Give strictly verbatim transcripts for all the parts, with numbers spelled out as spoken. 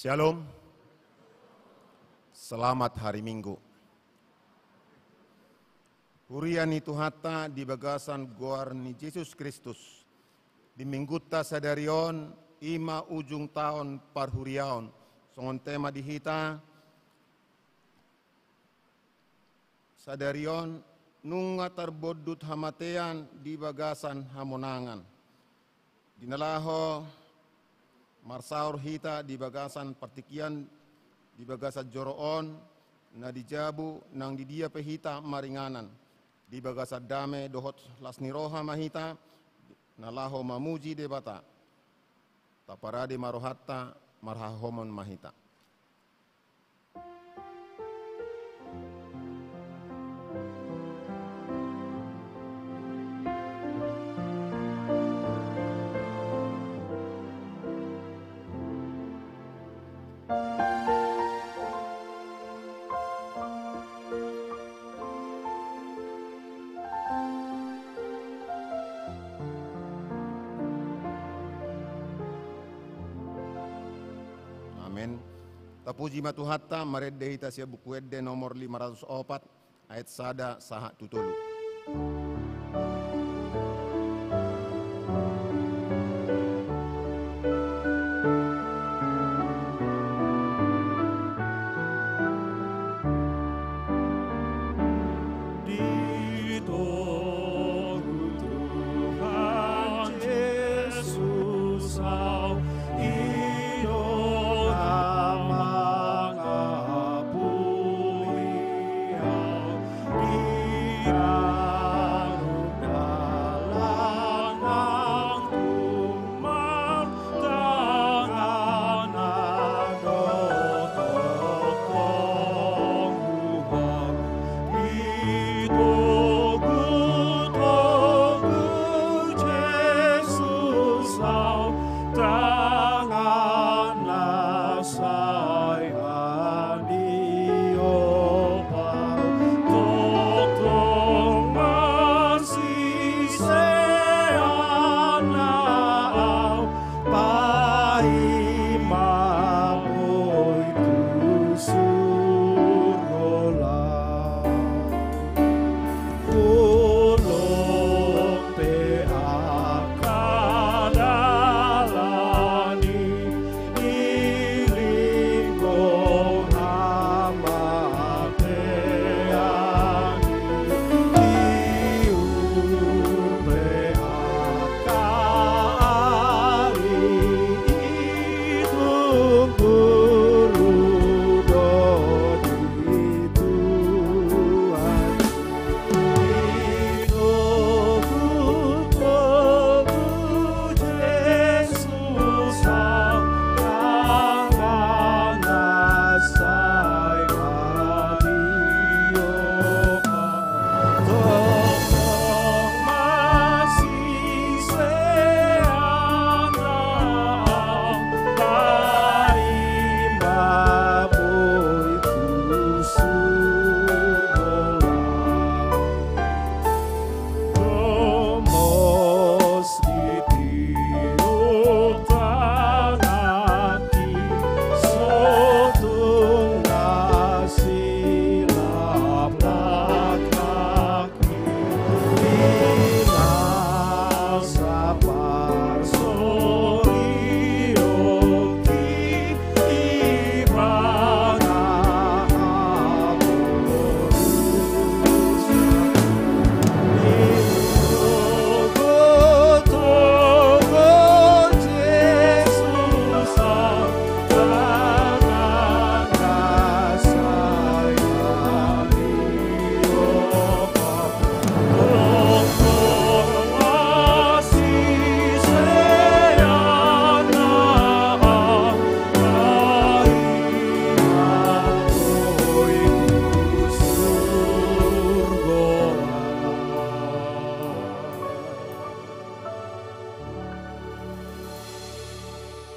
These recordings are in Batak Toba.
Shalom. Selamat hari Minggu. Huria ni Tuhanta di bagasan goar ni Jesus Kristus. Di Minggunta sadari on, i ma ujung taon parhuriaon. Songon tema di hita, sadari on, nunga tarbondut hamatean di bagasan hamonangan. Di na laho marsaor hita di bagasan partingkian, di bagasan joro on, na di jabu nang di dia pe hita maringanan, di bagasan dame dohot las ni roha ma hita, na laho mamuji Debata. Taparade ma rohanta, marhaholomon ma hita. Amen. Tapuji ma Tuhanta, marende hita sian Buku Ende nomor lima ratus opat, ayat sada sahat tu tolu. Di togu Tuhan Jesus au, i do na mangapuli au, di hangoluan nang tumang tangan na dohot tongtong. Di togu-togu Jesus au, tangan na sai maniopa, tongtong marsisean au, paima boi tu surgo laho. Holong pe angka dalan i, di linggo hamatean i, di umpe angka ari i, tung guru do di Tuhan. Di togu-togu Jesus au, tangan na sai maniopa, tongtong marsisean au, paima boi tu surgo laho. Gomos ditiup tanganki, so tung na silap langkangki, di na saparsorion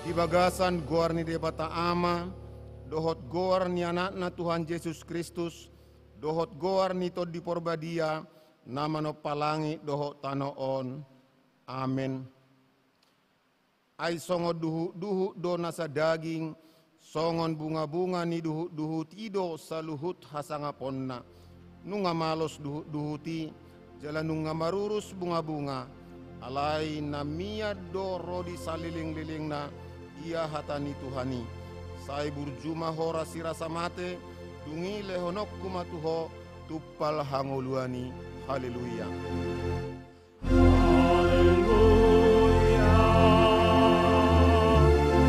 Di bagasan goar ni Debata Ama, dohot goar ni Anakna Tuhan Jesus Kristus, dohot goar ni Tondi Porbadia, na manompa langit dohot tano on. Amen. Ai songon duhutduhut do nasa daging, Songon bungabunga ni duhutduhut i do saluhut hasangaponna. Nunga malos duhutduhut i, jala nunga marurus bungabunga, alai na mian do ro di salelenglelengna ia hata ni Tuhan i. Sai burju ma ho rasirasa mate, dung i lehononku ma tu ho tumpal hangoluan i. Haleluya. Haleluya,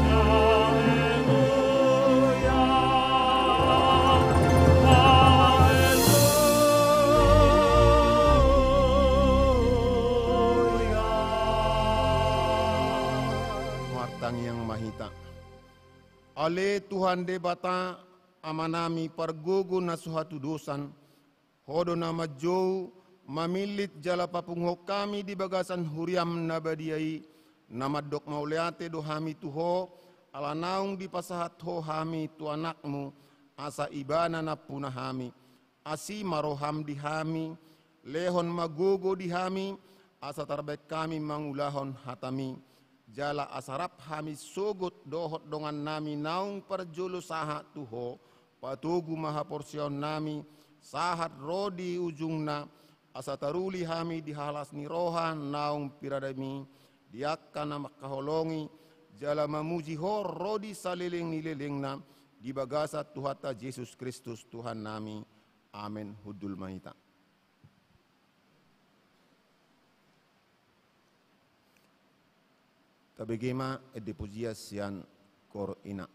haleluya, haleluya. Martangiang ma hita. Ale Tuhan Debata, Amanami pargogo na so hatudosan, Ho do na manjou, mamillit jala papunguhon hami di bagasan huriam na badia i, na mandok mauliate do hami tu Ho, ala naung dipasahat Ho hami tu Anakmu, asa Ibana nampuna hami. Asi ma roham di hami, lehon ma gogo di hami, asa tarbaen hami mangulahon hatami. Jala asa rap hami sogot dohot dongannami naung parjolo sahat tu Ho, patogu ma haporseaonnami, sahat ro di ujungna, asa taruli hami di halas ni roha naung piradami, di angka na mangkaholongi, jala mamuji Ho ro di saleleng ni lelengna, di bagasan Tuhanta Jesus Kristus Tuhannami. Amen. Hundul ma hita. Tabege ma ende pujian sian Koor Ina.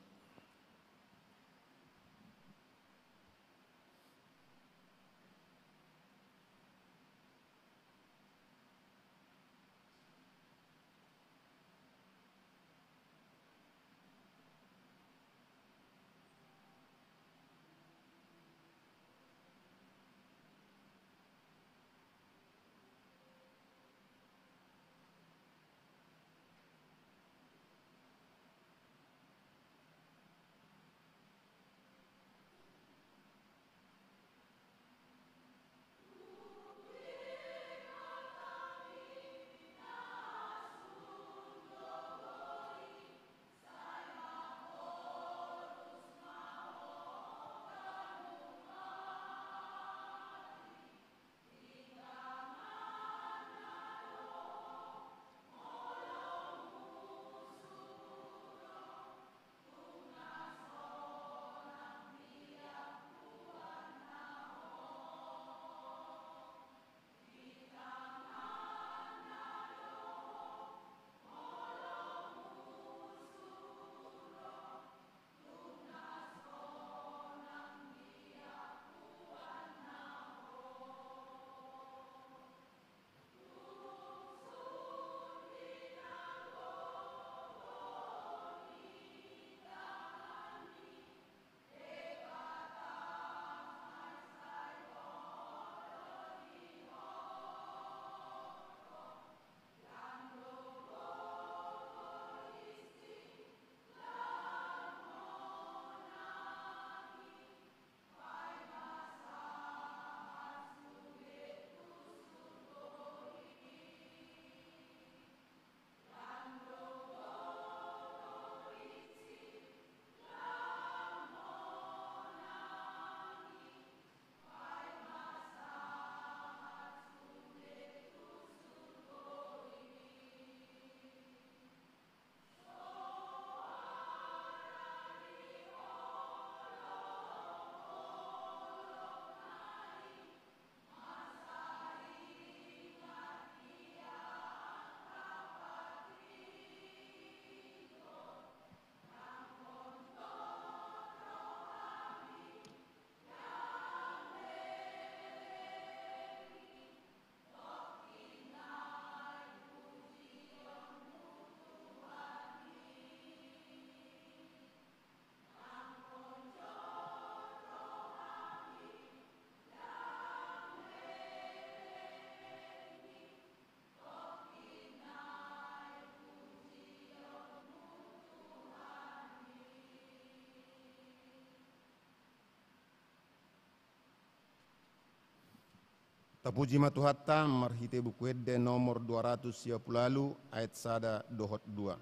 Tapuji ma Tuhanta marhite Buku Ende nomor dua ratus sia pulu ualu, ayat sada dohot dua.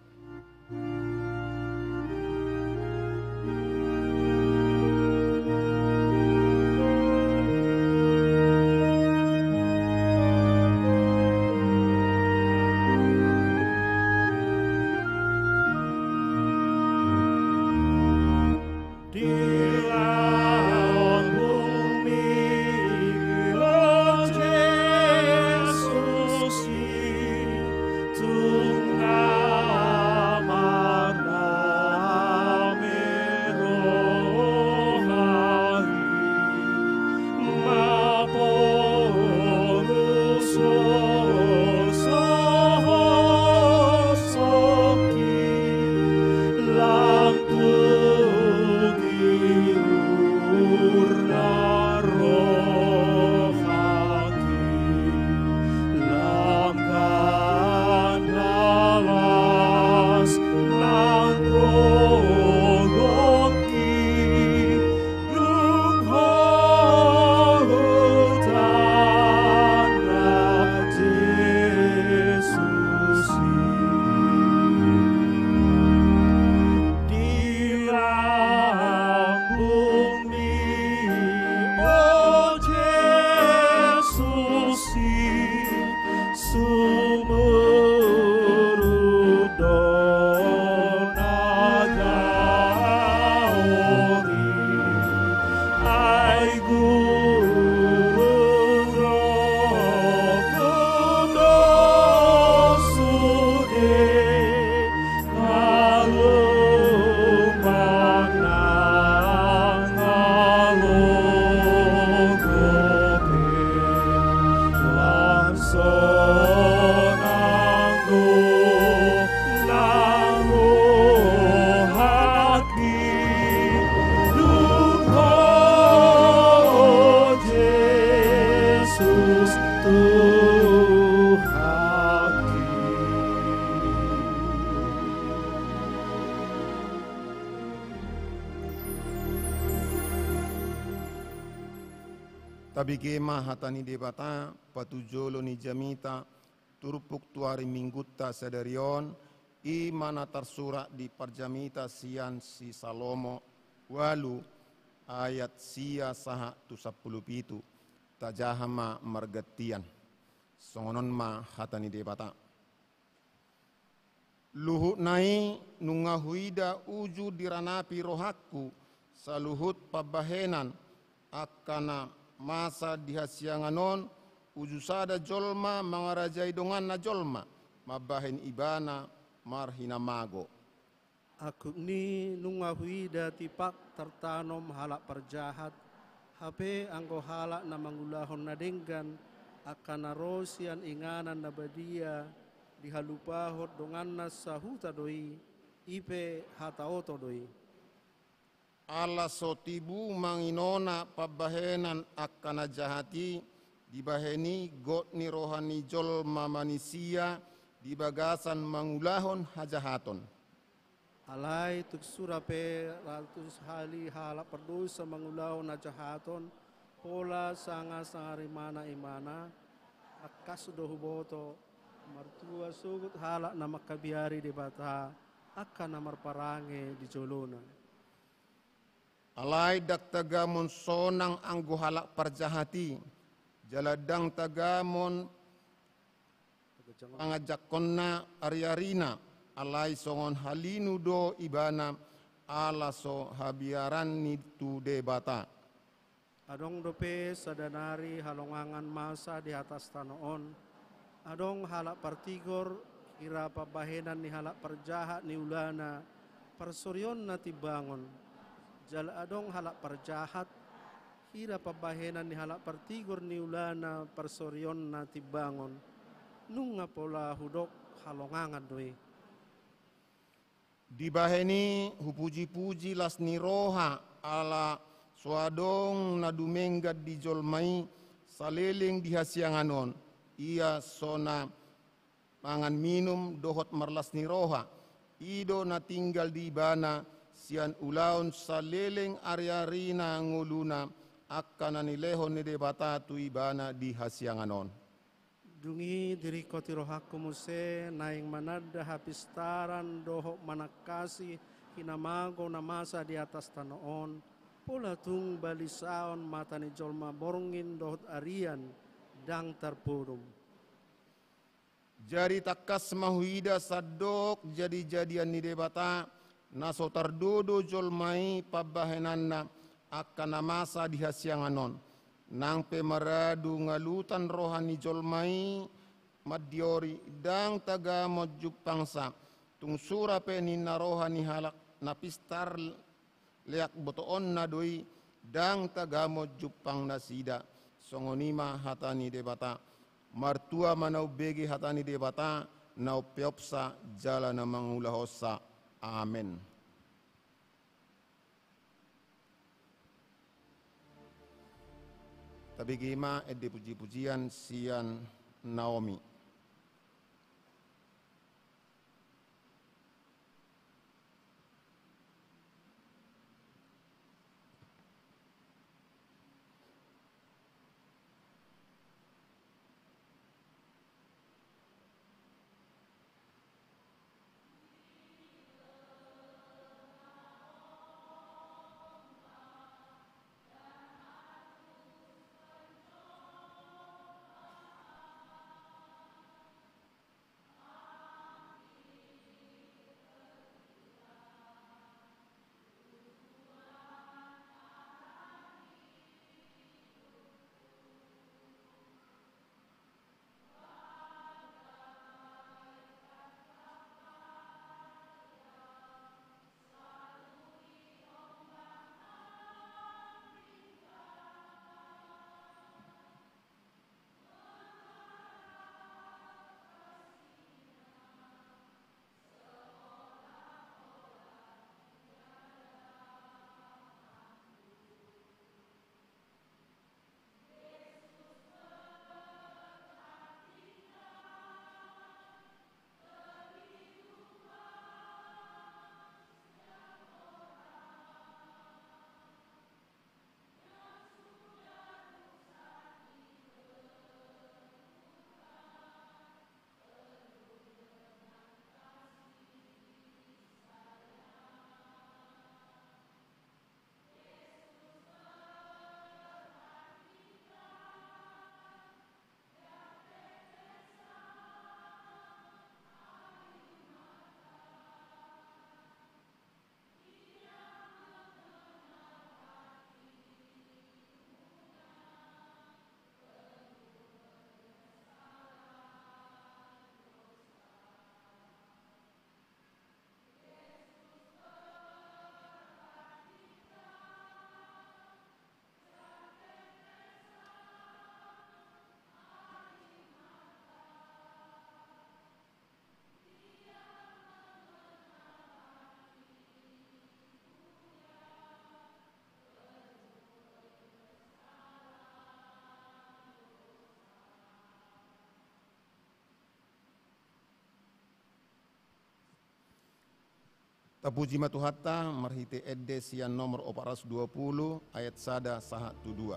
Tabege ma hata ni Debata, patujolo ni jamita, turpuk tu ari Minggunta sadari on, i ma na tarsurat di parjamita sian si Salomo ualu ayat sia sahat tu sampulu pitu, tajaha ma margantian. Songon on ma hata ni Debata. Luhutna i nunga huida uju diranapi rohangku, saluhut pambahenan, angka na masa di hasiangan on, uju sada jolma mangarajai donganna jolma, mambahen ibana marhinamago. Angkup ni nunga huida tipak tartanom halak parjahat, hape anggo halak na mangulahon na denggan, angka na ro sian inganan na badia, dihalupahon donganna sahuta do i, i pe hataoto do i. Ala so tibu manginona pambahenan angka na jahat i, dibahen i got ni roha ni jolma manisia di bagasan mangulahon hajahaton. Alai tung sura pe ratus hali halak pardosa mangulahon hajahaton, pola sanga sangarimana imana, tangkas do huboto, martua sogot halak na mangkabiari Debata, angka na marparange di jolona. Alai ndang tagamon sonang anggo halak parjahat i, jala ndang tagamon panganjakkonna ariarina, alai songon halinu do ibana, ala so habiaranni tu Debata. Adong dope sada nari halongangan masa di atas tano on, adong halak partigor, hira pambahenan ni halak parjahat niulana, parsorionna timbangon. Jala adong halak parjahat, hira pambahenan ni halak partigor niulana, parsorionna timbangon. Nunga pola hudok halongangan do i. Dibahen i hupujipuji las ni roha, ala so adong na dumenggan di jolma i saleleng di hasiangan on, ia so na mangan minum dohot marlas ni roha, i do na tinggal di ibana sian ulaon saleleng ariarina ngoluna, angka na nilehon ni Debata tu ibana di hasiangan on. Dung i diringkoti rohangku muse naeng mananda hapistaran dohot manangkasi hinamago na masa di atas tano on, pola tung balisaon mata ni jolma borngin dohot arian, ndang tarpodom. Jadi tangkas ma huida sandok jadijadian ni Debata, na so tardodo jolma i pambahenanna angka na masa di hasiangan on. Nang pe maradu ngalutan roha ni jolma i mandiori, ndang tagamon jumpangsa, tung sura pe ninna roha ni halak na pistar leak botoonna do i, ndang tagamon jumpang nasida. Songon i ma hata ni Debata. Martua ma na umbege hata ni Debata, na umpeopsa jala na mangulahonsa. Amen. Tabege ma ende pujipujian sian Naomi. Tapuji ma Tuhanta, marhite ende sian nomor opat ratus dua pulu ayat sada sahat tu dua.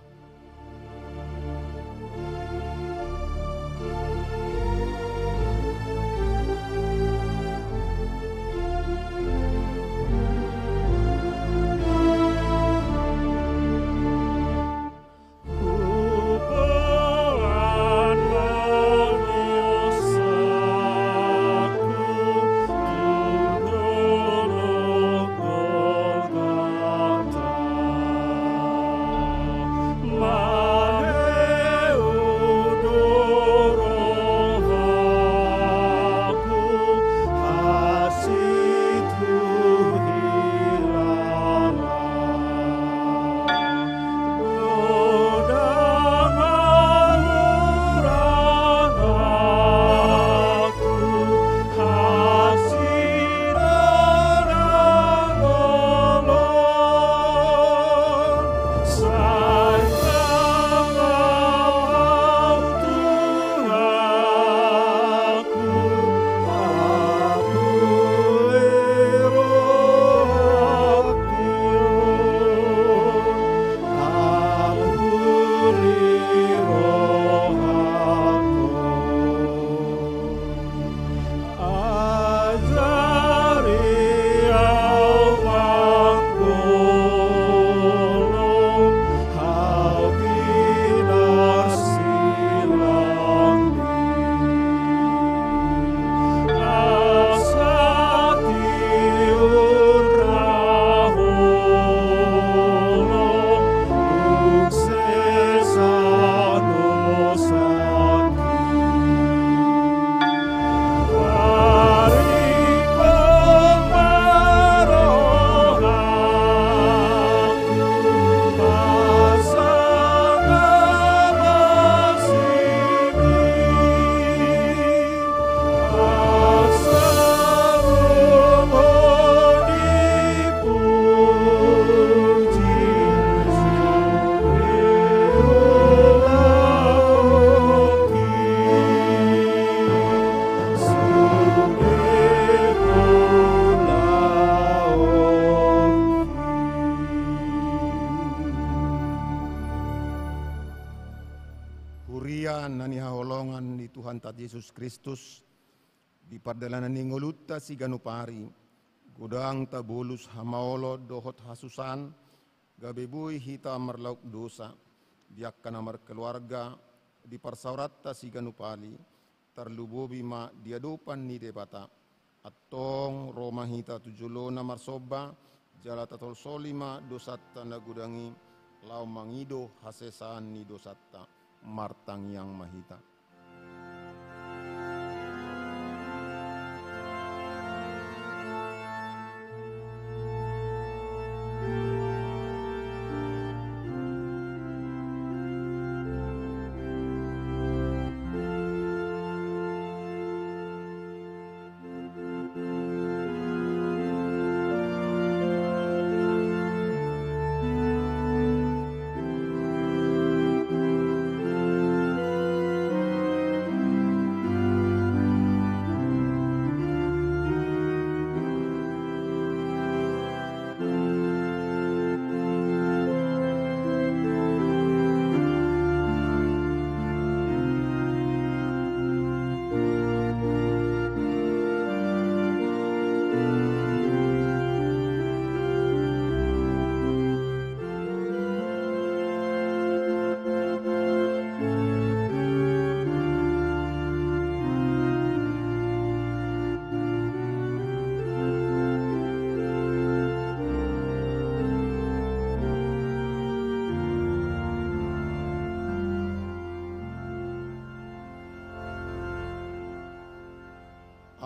Huria na hinaholongan ni Tuhanta Jesus Kristus, di pardalanan ni ngolunta siganup ari, godang tabolus hamaolon dohot hasusaan, gabe boi hita marlaok dosa, di angka na markeluarga, di parsaoranta siganup ari, tarlumobi ma di adopan ni Debata. Antong ro ma hita tu jolona marsomba, jala tatolsoli ma dosanta na godang i, laho mangido hasesaan ni dosanta. Martangiang ma hita.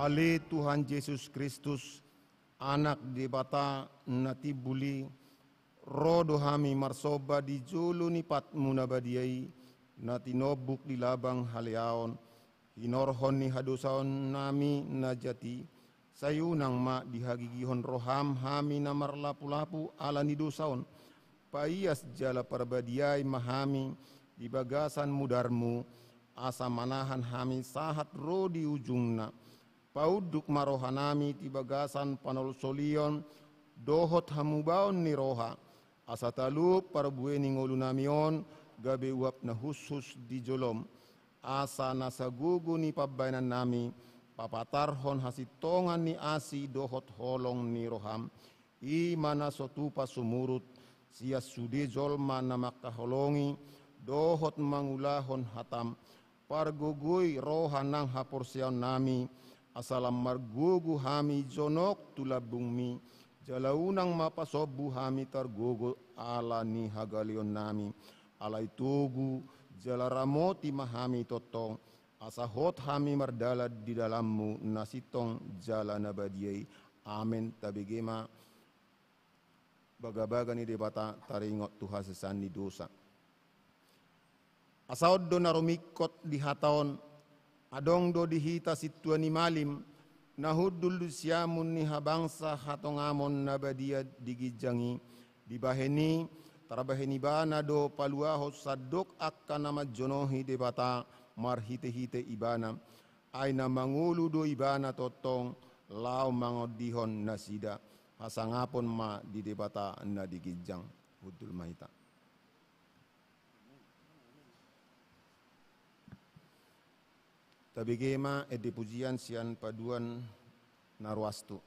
Ale Tuhan Jesus Kristus, Anak Debata na timbul i, ro do hami marsomba di jolo ni patmu na badia i, na tinombuk di labang haleaon, hinorhon ni hadosaonnami na jat i, sai unang ma dihagigihon roham hami na marlapulapu ala ni dosa on. Paias jala parbadiai ma hami di bagasan mudarmu, asa manahan hami sahat ro di ujungna. Paunduk ma rohanami di bagasan panolsolion dohot hamubaon ni roha, asa talup parbue ni ngolunami on gabe uap na hushus di jolom, asa na sagogo ni pambahenannami papatarhon hasintongan ni asi dohot holong ni roham, i ma na so tupa sumurut sian sude jolma na mangkaholongi dohot mangulahon hatam. Pargogoi roha nang haporseaonnami, asa lam margogo hami jonok tu lambungmi, jala unang ma pasombu hami targogo ala ni hagaleonnami. Alai togu jala ramoti ma hami tongtong, asa hot hami mardalan di dalanmu na sintong jala na badia i. Amen. Tabege ma bagabaga ni Debata taringot tu hasesaan ni dosa. Asa on do na rumingkot di hata on, adong do di hita sintua ni malim, na hundul di siamun ni habangsa hatongamon na badia di ginjang i, dibahen i, tarbahen ibana do paluahon sandok angka na manjonohi Debata marhitehite ibana, ai na mangolu do ibana tongtong laho mangondihon nasida. Hasangapon ma di Debata na di ginjang. Hundul ma hita. Tabege ma ende pujian sian paduan na ruas tu.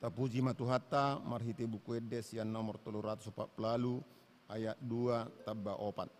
Tapuji ma Tuhanta marhite Buku Ende sian nomor tolu ratus opat pulu ualu, ayat dua tamba opat.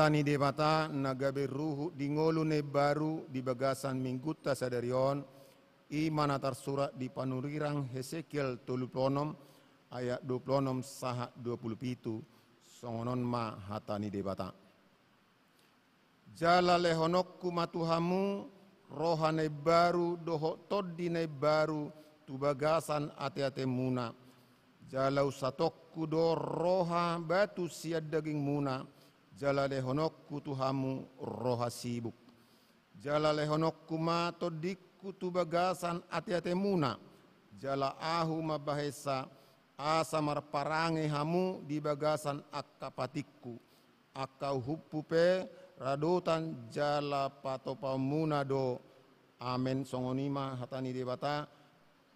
Hata ni Debata na gabe ruhut di ngolu na imbaru di bagasan minggunta sadari on, i ma na tarsurat di panurirang Hesekiel tolu pulu onom ayat dua pulu onom sahat dua pulu pitu, songon on ma hata ni Debata. Jala lehononku ma tu hamu roha na imbaru dohot tondi na imbaru tu bagasan ateatemuna. Jala unsatongku do roha batu sian dagingmuna, jala lehononku tu hamu roha sibuk. Jala lehononku ma tondingku tu bagasan ateatemuna, jala ahu mambahensa, asa marparange hamu di bagasan angka patikku. Angka uhumhu pe radotan jala patupaonmuna do. Amen. Songon i ma hata ni Debata.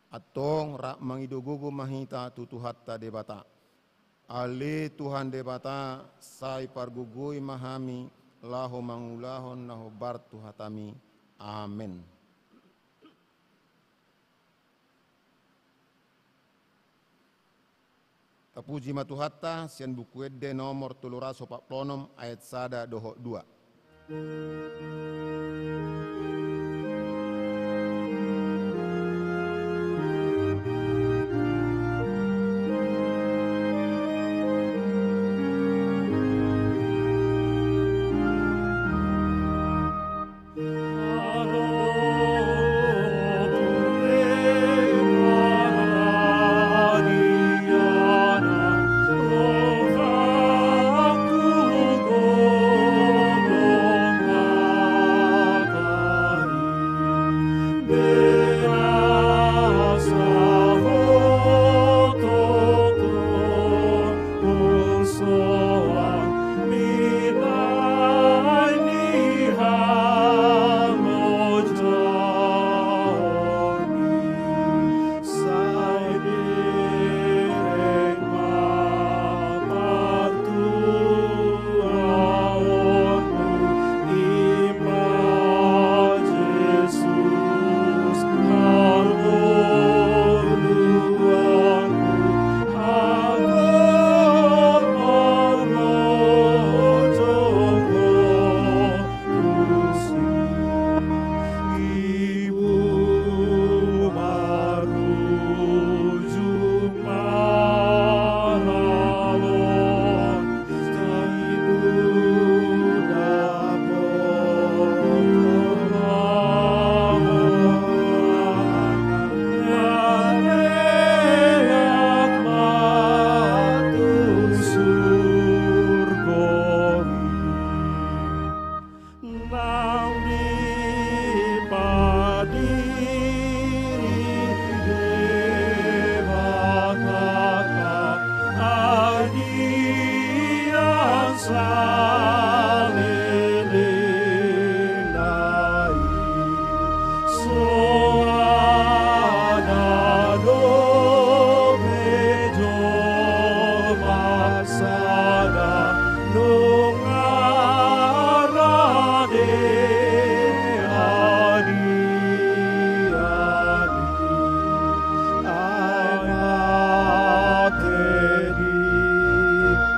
Antong rap mangido gogo ma hita tu Tuhanta Debata. Ale Tuhan Debata, sai pargogoi ma hami laho mangulahon na hombar tu hatami. Amen. Tapuji ma Tuhanta, sian Buku Ende nomor tolu ratus opat pulu onom ayat sada dohot dua. Naung dipadiri Debata anggiat saleleng na i, soada dope jolma sada nunga rade adiadi. Ai mate di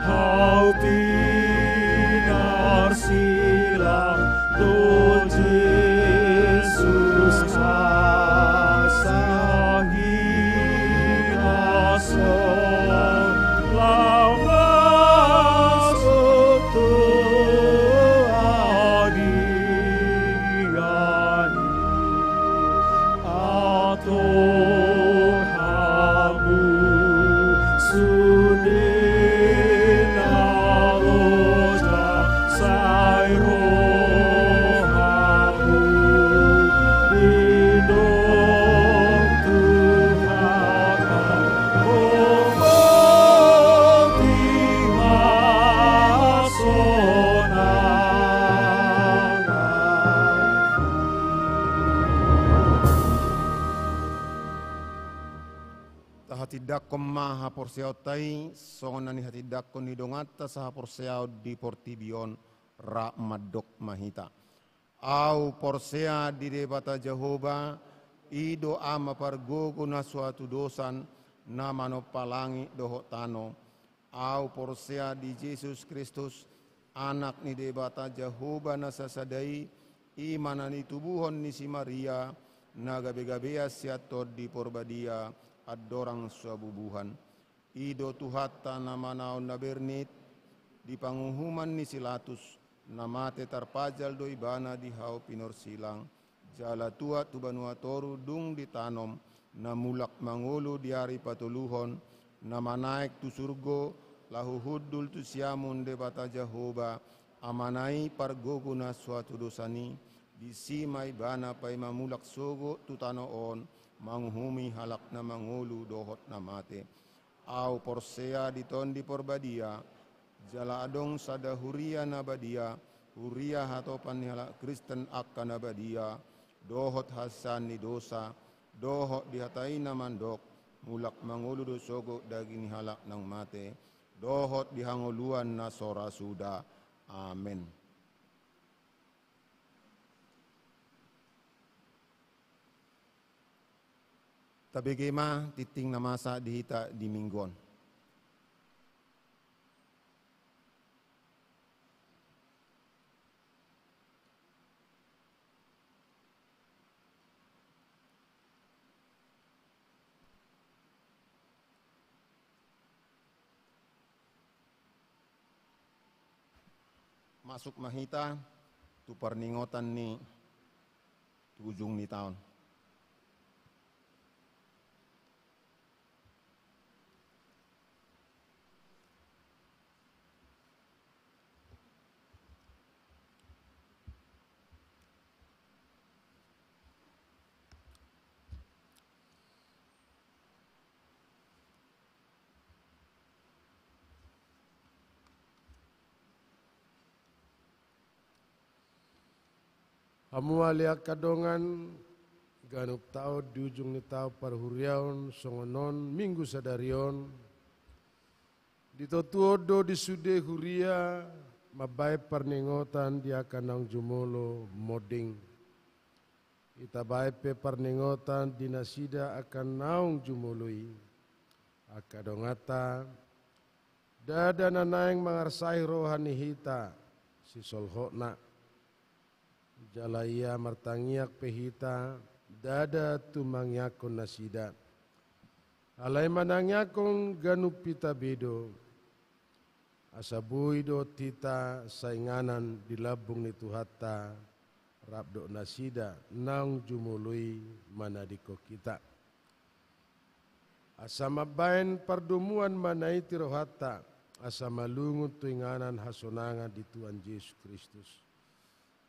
hau pinarsilang do Jesus asa hinason laho masuk tu adiadi. Antong hamu sude na loja, sai ro hamu didok Tuhanta, boti ma sonang. Tahatindangkon ma haporseaonta i, songon na nihatindangkon ni donganta sahaporseaon di portibi on, rap mandok ma hita. Ahu porsea di Debata Jahowa, i do Ama pargogo na so hatudosan, na manompa langit dohot tano. Ahu porsea di Jesus Kristus, Anak ni Debata Jahowa na sasada i, i ma na nitubuhon ni si Maria, na gabe-gabean sian Tondi Porbadia, andorang so bubuhan. I do Tuhanta na manaon na bernit, di panguhuman ni si Latus, na mate tarpajal do ibana di hau pinorsilang, jala tuat tu banua toru dung ditanom, na mulak mangolu di ari patoluhon, na manaek tu surgo, laho hundul tu siamun Debata Jahowa, Amana i pargogo na so hatudosan i, disi ma ibana paima mulak sogot tu tano on, manguhumi halak na mangolu dohot na mate. Ahu porsea di Tondi Porbadia, jala adong sada huria na badia, huria hatopan ni halak Kristen angka na badia, dohot hasesaan ni dosa, dohot di hata i na mandok, mulak mangolu do sogot daging ni halak naung mate, dohot di hangoluan na so ra suda. Amen. Tabege ma tingting na masa di hita di Minggu on. Masuk ma hita tu parningotan ni tu ujung ni taon. Hamu ale angka dongan, ganup taon di ujung ni taon parhuriaon songon on Minggu sadari on, ditotuhon do di sude huria mambahen parningotan di angka naung jumolo monding. Itabahen pe parningotan di nasida angka naung jumolo i, angka donganta, ndada na naeng mangarsai roha ni hita sisolhotna. Jala ia martangiang pe hita, ndada tumangiangkon nasida. Alai manangiangkon ganup hita be do, asa boi dohot hita sainganan di lambung ni Tuhanta, rap dohot nasida naung jumolo i manadingkon hita. Asa mambahen pardomuan ma na i di rohanta, asa malungun tu inganan hasonangan di Tuhan Jesus Kristus,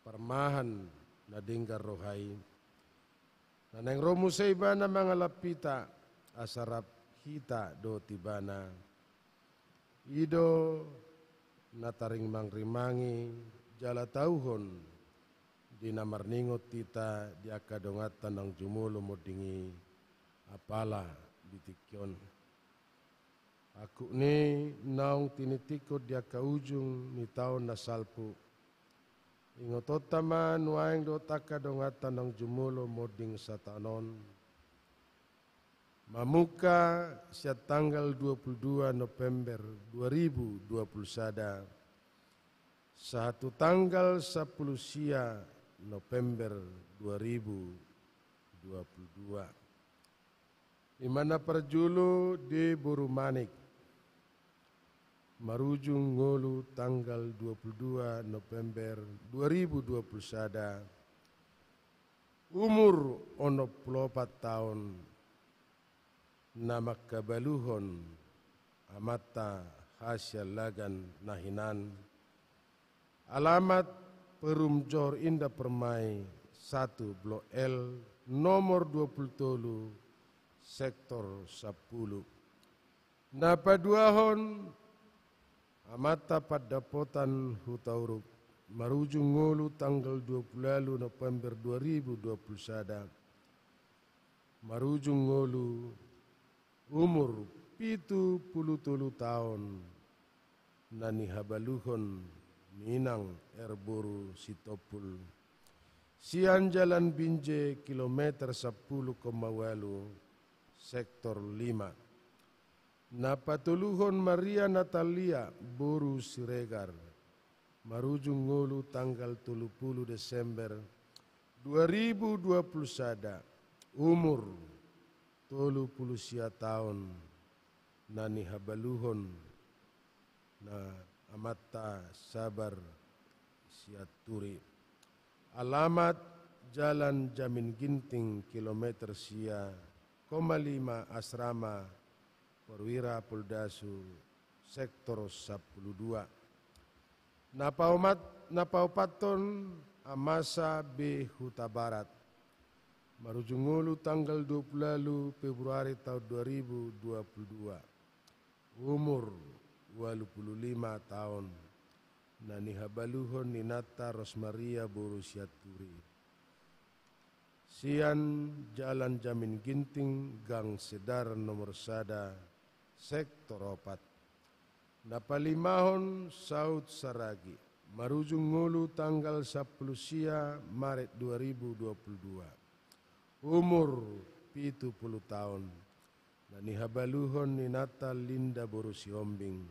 parmahan na denggan roha i. Na naeng ro muse ibana mangalap hita, asa rap hita dohot ibana. I do na tarimangrimangi jala tauhon di na marningot hita di angka donganta naung jumolo monding i apala di tingki on. Angkup ni naung tinitikkon di angka ujung ni taon na salpu. Ingotonta ma nuaeng dohot angka donganta naung jumolo monding sataon on. Mamungka sian tanggal dua puluh dua November dua ribu dua puluh sada, sahat tu tanggal sampulu sia November dua ribu dua puluh dua. I ma na parjolo D. Boru Manik, marujung ngolu tanggal dua puluh dua November dua ribu dua puluh sada, umur onom puluh opat taon, na mangkabaluhon amanta hasiallagan na hinan. Alamat Perum Johor Indah Permai satu Blok L, nomor dua puluh tolu, sektor sampulu. Na paduahon, amanta pandapotan Hutauruk, marujung ngolu tanggal dua puluh ualu November dua ribu dua puluh sada, marujung ngolu umur pitu puluh tolu taon, na nihabaluhon ni inang R. Boru Sitompul, sian Jalan Binjai kilometer sampulu koma ualu, sektor lima. Na patoluhon Maria Natalia Boru Siregar, Marujung ngolu tanggal tolu pulu Desember dua ribu dua pulu sada, umur tolu pulu sia taon, na nihabaluhon na amanta Sabar Sianturi. Alamat Jalan Jamin Ginting, kilometer sia koma lima, Asrama Perwira Poldasu, sektor sampulu dua. Na paomat-, na paopathon Amasa B Hutabarat. Marujung ngolu tanggal dua pulu ualu Februari taon dua ribu dua pulu dua. Umur ualu pulu lima taon. Na nihabaluhon ni inanta Rosmaria boru Sianturi. Sian Jalan Jamin Ginting, Gang Sedar nomor sada, sektor opat. Na palimahon Saud Saragi. Marujung ngolu tanggal sampulu sia Maret dua ribu dua pulu dua. Umur pitu pulu taon. Na nihabaluhon ni inanta Linda boru Sihombing.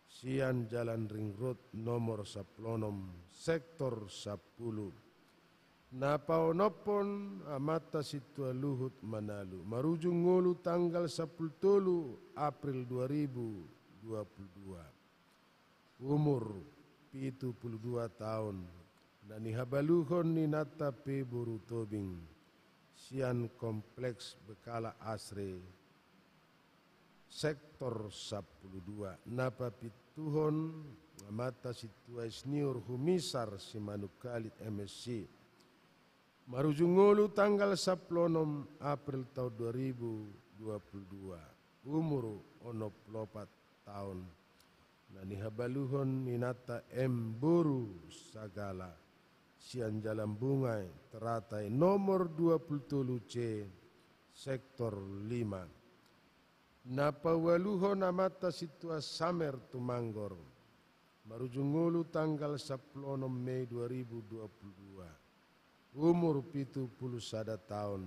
Sian Jalan Ring Road nomor sampulu onom, sektor sampulu. Na paonomhon amanta Sintua Luhut Manalu. Marujung ngolu tanggal sampulu tolu April dua ribu dua pulu dua. Umur pitu pulu dua taon. Na nihabaluhon ni inanta P boru Tobing. Sian Kompleks Bekala Asri, sektor sampulu dua. Na papituhon amanta Sintua Isniur Humisar Simanungkalit M Sc. Marujung ngolu tanggal sampulu onom April taon dua ribu dua pulu dua. Umur onom pulu opat taon. Na nihabaluhon ni inanta M boru Sagala. Sian Jalan Bunga Teratai nomor dua pulu tolu C, sektor lima. Na paualuhon amanta Sintua Samer Tumanggor. Marujung ngolu tanggal sampulu onom Mei dua ribu dua pulu dua. Umur pitu pulu sada taon.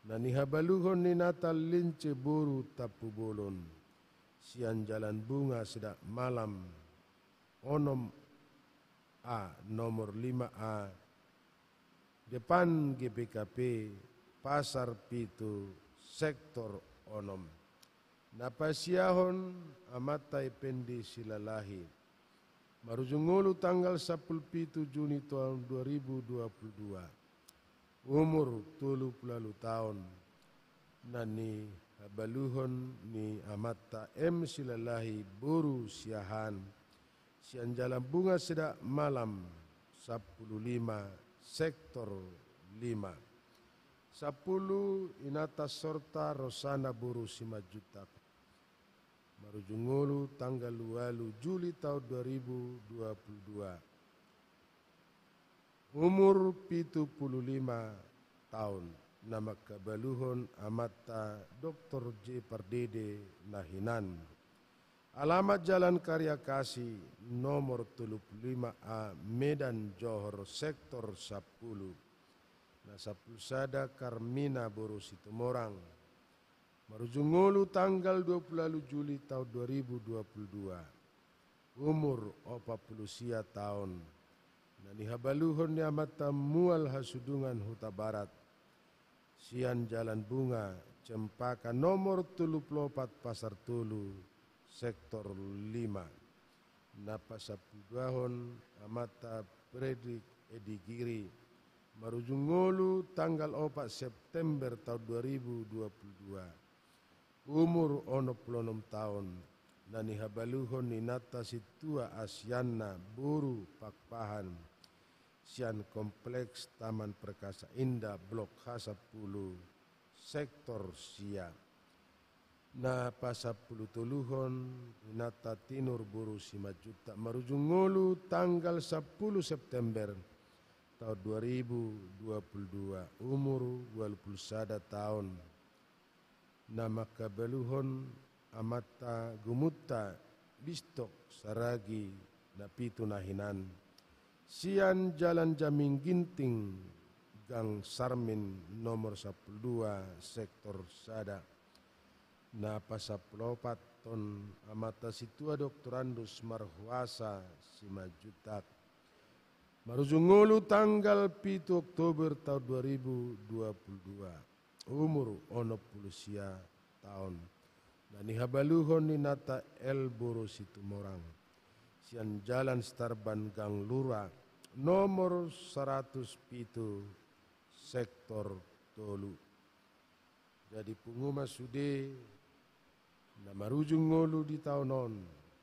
Na nihabaluhon ni inanta Lince boru Tampubolon. Sian Jalan Bunga Sedak Malam onom A, nomor lima A, depan G P K P, Pasar Pitu, sektor onom. Na pasiahon amanta Ependi Silalahi. Marujung ngolu tanggal sampulu pitu Juni taon dua ribu dua pulu dua. Umur tolu pulu ualu taon. Na nihabaluhon ni amanta M Silalahi boru Siahaan. Sian Jalan Bunga Sedak Malam sampulu lima, sektor lima. Sampulu, inanta Sorta Rosana boru Simanjuntak. Marujung ngolu tanggal ualu Juli taon dua ribu dua pulu dua. Umur pitu pulu lima taon. Na mangkabaluhon amanta Doktor J Pardede na hinan. Alamat Jalan Karya Kasih, nomor tolu pulu lima A, Medan Johor, sektor sampulu. Na sampulu sada Karmina boru Situmorang. Marujung ngolu tanggal dua pulu ualu Juli taon dua ribu dua pulu dua. Umur opat pulu sia taon. Na nihabaluhon ni amanta Mual Hasudungan Hutabarat. Sian Jalan Bunga Cempaka nomor tolu pulu opat Pasar Tolu, sektor lima. Na pasampuduahon amanta Fredrik Edigiri. Marujung ngolu tanggal opat September taon dua ribu dua pulu dua. Umur onom pulu onom taon. Na nihabaluhon ni inanta Sintua Asianna boru Pakpahan. Sian Kompleks Taman Perkasa Indah Blok H sampulu, sektor sia. Na pasampulu toluhon inanta Tinur boru Simanjuntak. Marujung ngolu tanggal sampulu September taon dua ribu dua pulu dua, umur ualu pulu sada taon. Na mangkabaluhon amanta Gumunta Bistok Saragi na pitu na hinan. Sian Jalan Jamin Ginting, Gang Sarmin nomor sampulu dua, sektor sada. na pasampuluopathon, Amanta Sintua Doktorandus Marhuasa Simanjuntak. Marujung ngolu tanggal pitu Oktober taon dua ribu dua puluh dua. Umur onom pulu sia taon. Na nihabaluhon ni inanta L. Boru Situmorang. Sian Jalan Sitarban Gang Lura, nomor saratus pitu, sektor tolu. Jadi pungu ma sude na marujung ngolu di taon on,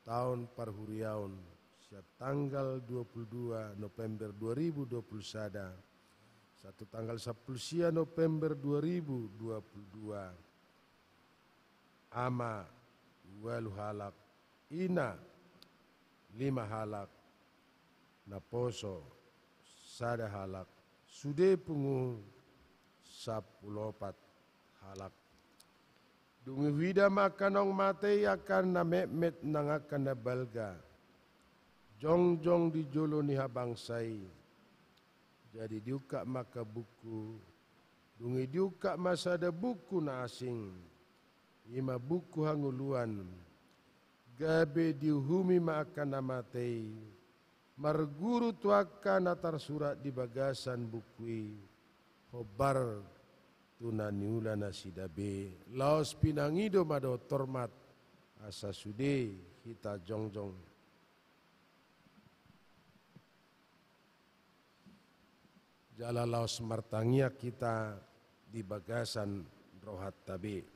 taon parhuriaon, sian tanggal dua pulu dua November dua ribu dua pulu sada, sahat tu tanggal sampulu sia November dua ribu dua pulu dua. Ama ualu halak, ina lima halak, naposo sada halak, sude pungu sampulu opat halak. Dung i huida ma angka naung mate i, angka na metmet nang angka na balga, jongjong di jolo ni habangsa i. Jadi diungkap ma angka buku, dung i diungkap ma sada buku na asing, i ma buku hangoluan. Gabe diuhumi ma angka na mate i, marguru tu angka na tarsurat di bagasan buku i, hombar tu na niula nasida be, laos pinangido ma dohot hormat, asa sude hita jongjong. Jala laos martangiang hita di bagasan rohanta be.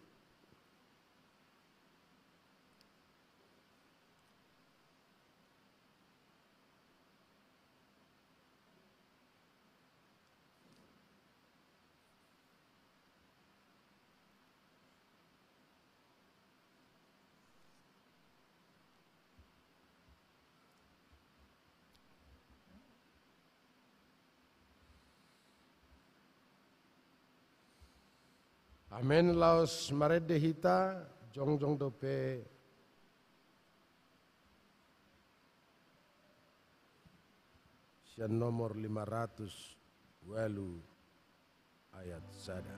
Amen. Laos marende hita, jongjong dope sian nomor lima ratus ualu ayat sada.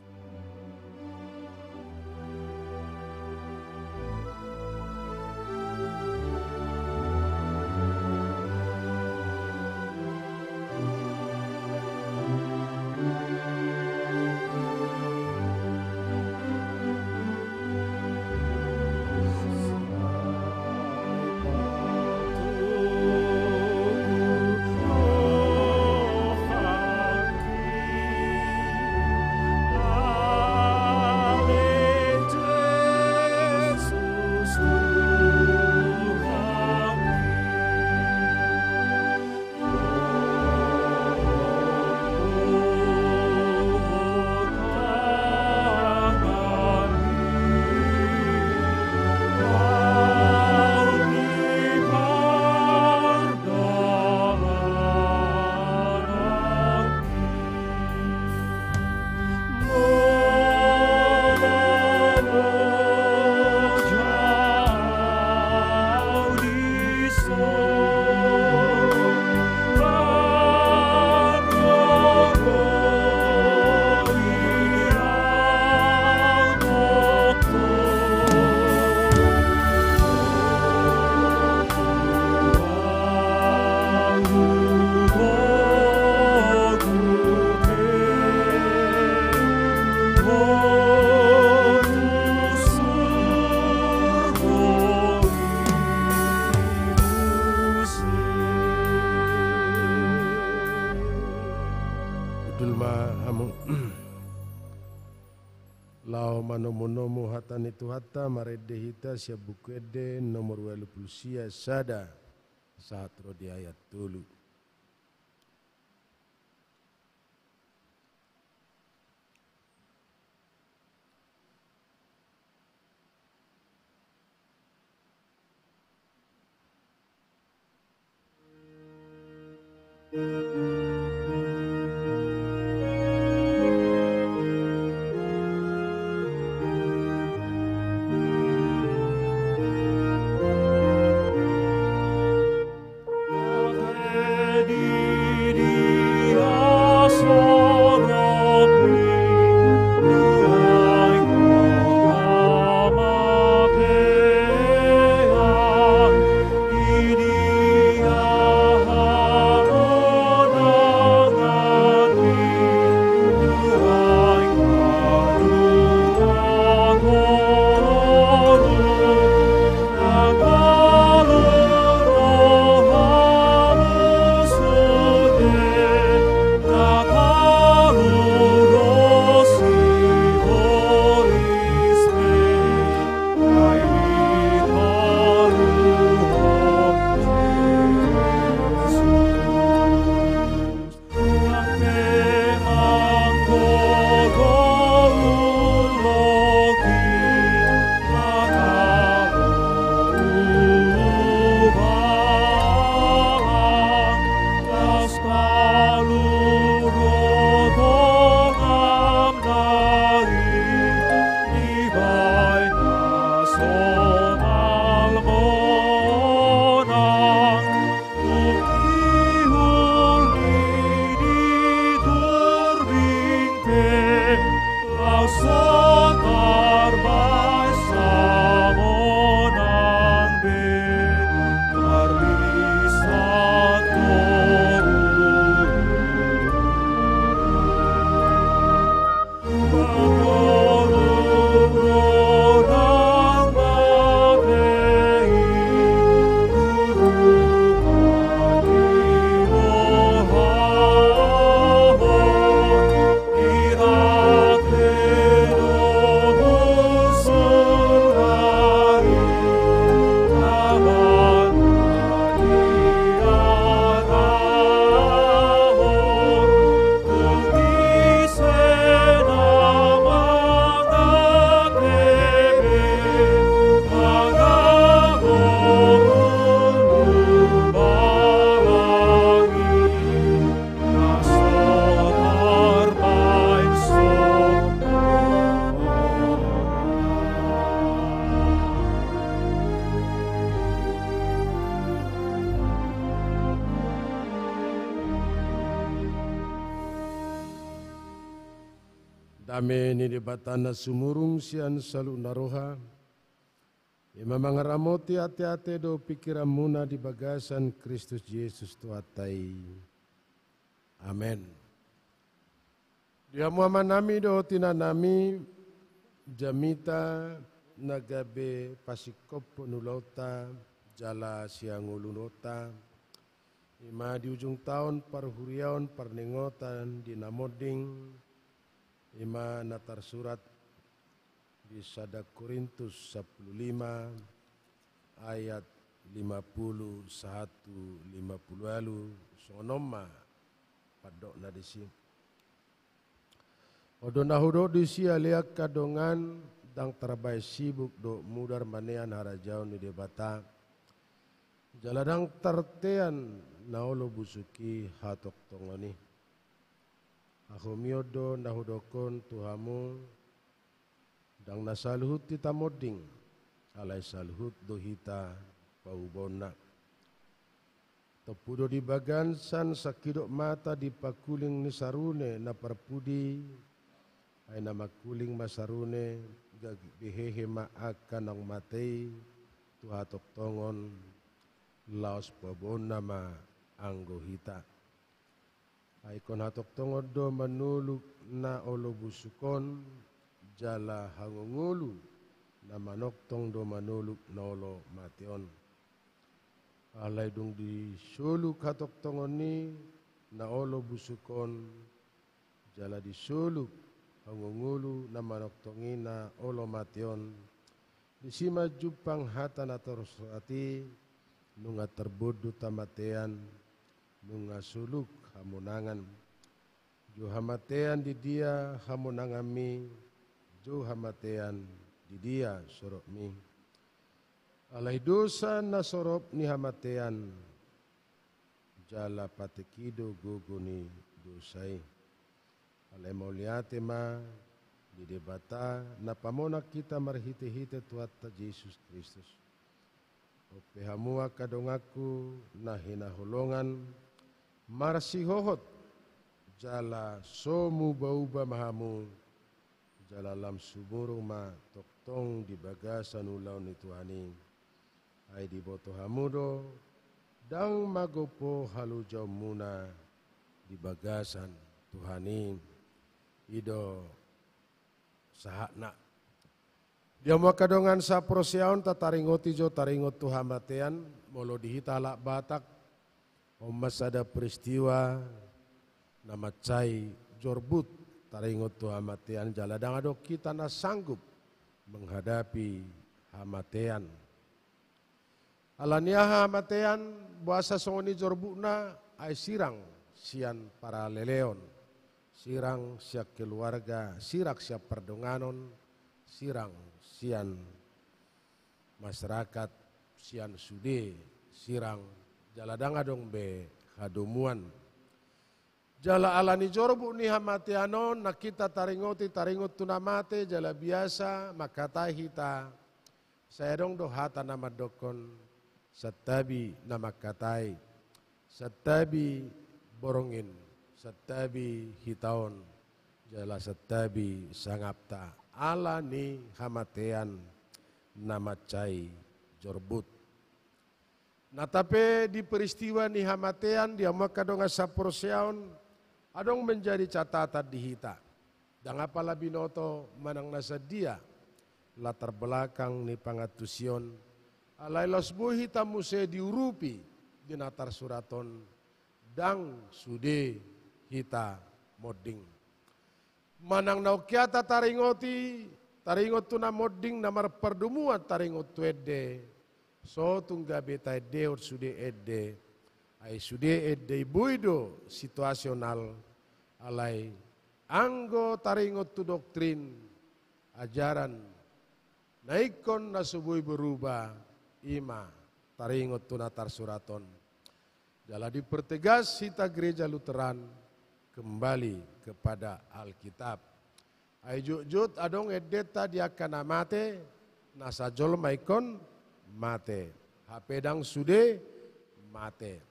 Hundul ma hamu. Laho manomunomu hata ni Tuhanta, marende hita sian Buku Ende nomor ualu pulu sia, sada sahat ro di ayat tolu. Dame ni Debata na sumurung sian saluhutna roha, i ma mangaramoti ateate dohot pingkiranmuna di bagasan Kristus Jesus Tuhanta i. Amen. Di hamu amanami dohot inanami, jamita na gabe pasingkophon ulaonta jala siangoluonta, i ma di ujung taon parhuriaon parningotan di na monding, i ma na tarsurat di sada Korintus sampulu lima ayat lima pulu sahat tu lima pulu ualu, songon on ma pandokna disi. On do na hudok disi, ale angka dongan, ndang tarbahen sibuk dohot mudar manean harajaon ni Debata, jala ndang tartean na olo busuk i hatongtongon i. Hahomion do na hudokhon tu hamu, ndang na saluhut hita monding, alai saluhut do hita paubaonna. Tompu do di bagasan sangkidop mata di pangkuling ni sarune na parpudi, ai na mangkuling ma sarune, gabe hehe ma angka naung mate i tu hatongtongon, laos paubaonna ma anggo hita. Ai ingkon hatongtongon do manoluk na olo busuk on, jala hangoluon na manongtong do manoluk na olo mate on. Alai dung disoluk hatongtongon i na olo busuk on, jala disoluk hangoluon na manongtong i na olo mate on, disi ma jumpang hata na tarsurat i: Nunga tarbondut hamatean, nunga soluk hamonangan. Jou hamatean di dia hamonanganmi, jou hamatean di dia soropmi. Alai dosa na sorop ni hamatean, jala patik i do gogo ni dosa i. Alai mauliate ma di Debata na pamonang hita marhitehite Tuhanta Jesus Kristus. On pe hamu angka donganku na hinaholongan, marsihohot jala so mubauba ma hamu, jala lam sumurung ma tongtong di bagasan ulaon ni Tuhan i. Ai diboto hamu do, ndang magompo halojaonmuna di bagasan Tuhan i. I do sahatna. Di hamu angka dongan saporseaon, tataringoti jo taringot tu hamatean. Molo di hita halak Batak, on ma sada peristiwa na mansai jorbut taringot tu hamatean, jala ndang adong hita na sanggup menghadapi hamatean. Ala ni aha hamatean? Boasa songon i jorbutna? Ai sirang sian paraleleon, sirang sian keluarga, sirang sian pardonganon, sirang sian masyarakat, sian sude, sirang, jala ndang adong be hadomuan. Jala ala ni jorbut ni hamatean on, nang hita taringoti, taringot tu na mate, jala biasa mangkatai hita, sai adong do hata na mandokhon: Santabi na mangkatai, santabi borngin, santabi hita on, jala santabi sangapta, ala ni hamatean na mansai jorbut. Nang pe di peristiwa ni hamatean, di hamu angka dongan saporseaon, adong menjadi catatan di hita. Ndang apala binoto manang na sadia latar belakang ni pangantusion, alai laos boi hita muse diurupi di na tarsurat on, ndang sude hita monding. Manang na ongkian tataringoti, taringot tu na monding na marpardomuan taringot tu ende, so tung gabe taendehon sude ende. Ai sude ende i boi do situasional, alai anggo taringot tu doktrin, ajaran na ingkon na so boi berubah, i ma taringot tu na tarsurat on. Jala dipertegas hita Gereja Lutheran kembali kepada Alkitab. Ai jotjot adong endenta di angka na mate, nasa jolma ingkon mate, hape ndang sude mate.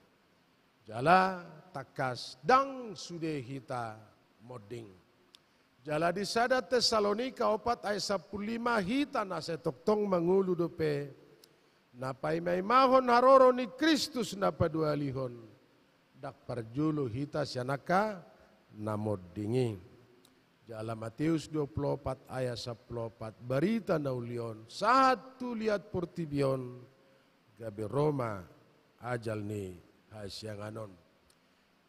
Jala tangkas ndang sude hita monding. Jala di sada Tesalonika opat ayat sampulu lima, hita na sai tongtong mangolu dope, na paimaimahon haroro ni Kristus na paduahalihon, ndang parjolo hita sian angka na monding i. Jala Mateus dua pulu opat ayat sampulu opat, barita na uli on sahat tu liat portibi on, gabe ro ma ajal ni hasiangan on.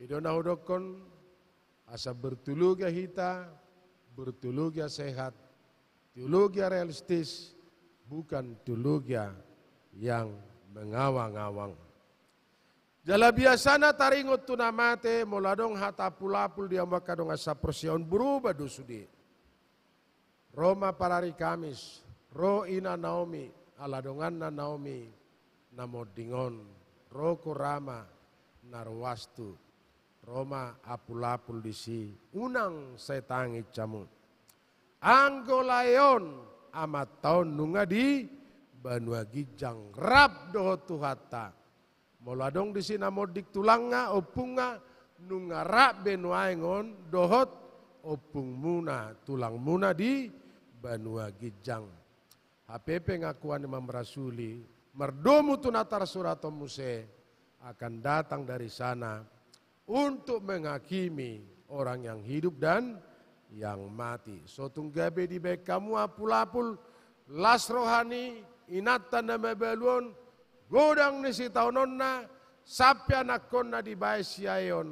I do na hudokkon, asa berteologia hita, berteologia sehat, teologia realistis, bukan teologia yang mengawang-awang. Jala biasana taringot tu na mate, molo adong hata apulapul di hamu angka dongan saporseaon, berubah do sude. Ro ma parari Kamis, ro ina Naomi, ala donganna Naomi na monding on, ro Korama na ruas tu, ro ma apulapul disi, unang sai tangis hamu. Anggo lae on, amanta on nunga di banua ginjang rap dohot Tuhanta. Molo adong disi na monding tulangna, ompungna, nunga rap be nuaeng on dohot ompungmuna, tulangmuna di banua ginjang. Hape pengakuan ni Imam Rasuli, mardomu tu na tarsurathon muse, akan datang dari sana untuk menghakimi orang yang hidup dan yang mati. So tung gabe dibaen hamu apulapul, las roha ni inanta na mabalu on, godang ni sitaononna, sampe anakkonna dibaen siaeon.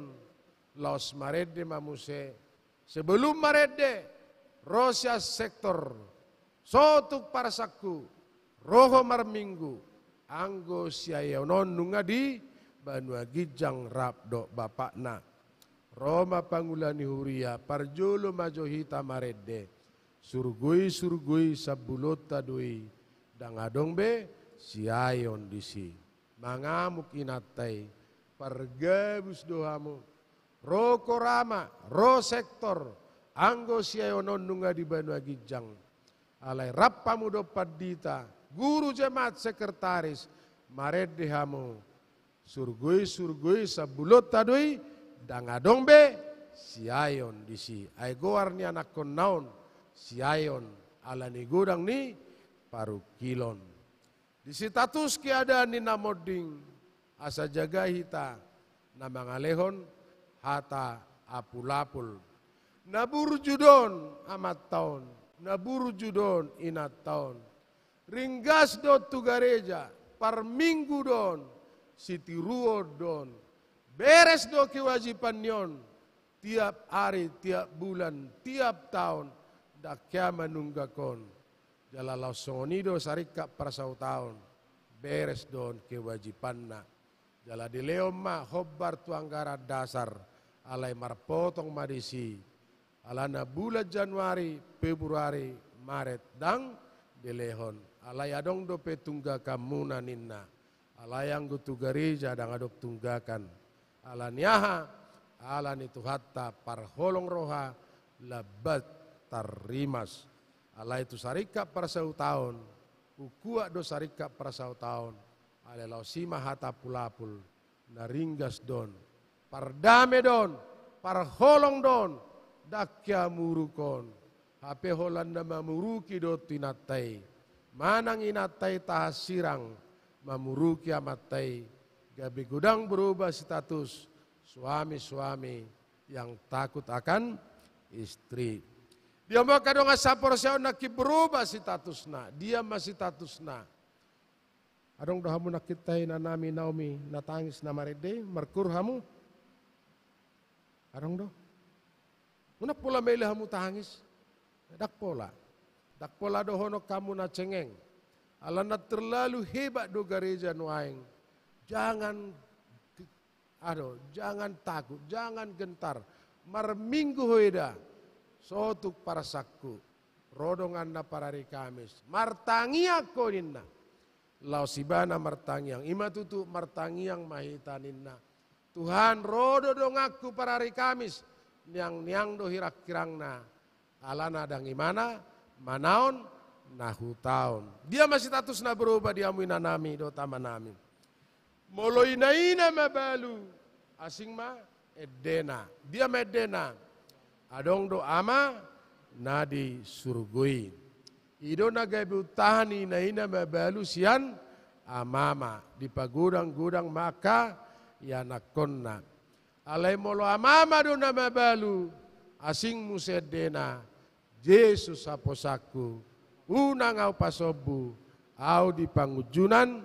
Laos marende ma muse, sebelum marende, ro sian sektor, so tung parsangku, ro ho marminggu, anggo siaeon on nunga di banua ginjang rap dohot bapakna. Ro ma pangula ni huria, parjolo ma jo hita marende. Surgoi-surgoi sambulonta do i, ndang adong be siaeon disi. Mangamuk inanta i, pargabus do hamu. Ro Korama, ro sektor, anggo siaeon on nunga di banua ginjang. Alai rap hamu dohot pandita, guru jemaat, sekretaris, marende hamu. Surgoi-surgoi sambulonta do i, ndang adong be siaeon disi. Ai goar ni anakkonna on, siaeon, ala ni godang ni parungkilon. Disitatus keadaan ni na monding, asa jaga hita na mangalehon hata apulapul. Na burju do on amanta on, na burju do on inanta on. Ringgas do on tu gareja, parminggu do on, sitiruon do on. Beres do kewajiban ni on, tiap ari, tiap bulan, tiap taon, ndang hea manunggak on. Jala laos songon i do saringkap parsautaon, beres do on kewajibanna. Jala dilehon ma hombar tu anggaran dasar, alai marpotong ma disi. Alana bulan Januari, Februari, Maret ndang dilehon. Alai adong dope tunggakanmuna ninna. Alai anggo tu gareja ndang adong tunggakan. Ala ni aha? Ala ni Tuhanta parholong roha, lambat tarrimas. Alai tu saringkap parsautaon, hukuat do saringkap parsautaon, alai laos i ma hata apulapul, na ringgas do on, pardame do on, parholong do on, ndang hea muruk on. Hape holan na mamuruki do on tu inanta i. Manang inanta i tahan sirang mamuruki amanta i, gabe godang berubah status, suami-suami yang takut akan istri. Dia ma angka dongan saporseaon nangkin berubah statusna, dia ma statusna. Adong do hamu nangkin tahe inanami Naomi na tangis na marende, markur hamu? Adong do? Unang pola maila hamu tangis. Ndang pola. Ndang pola dohonon hamu na cengeng. Alana terlalu hebat do gareja nuaeng. Jangan, aduh, jangan takut, jangan gentar. Marminggu ho eda. So tung parsangku. Ro donganna parari Kamis. Martangiang ho ninna. Laos ibana martangiang. I ma tutu, martangiang ma hita ninna. Tuhan, ro do donganku parari Kamis, niang-niang do hirang-hirangna. Alana ndang imana manaon na hutaon. Dia ma status na berubah di hamu inanami dohot amanami? Molo ina-ina mabalu, asing ma endena. Dia ma endena? Adong do ama, na di surgo i. I do na gabe untahan ni ina-ina mabalu sian amama, dipagodang-godang ma angka ianakhonna. Alai molo amama do na mabalu, asing muse endena, Jesus haposanku, unang ahu pasombu, ahu di pangunjunan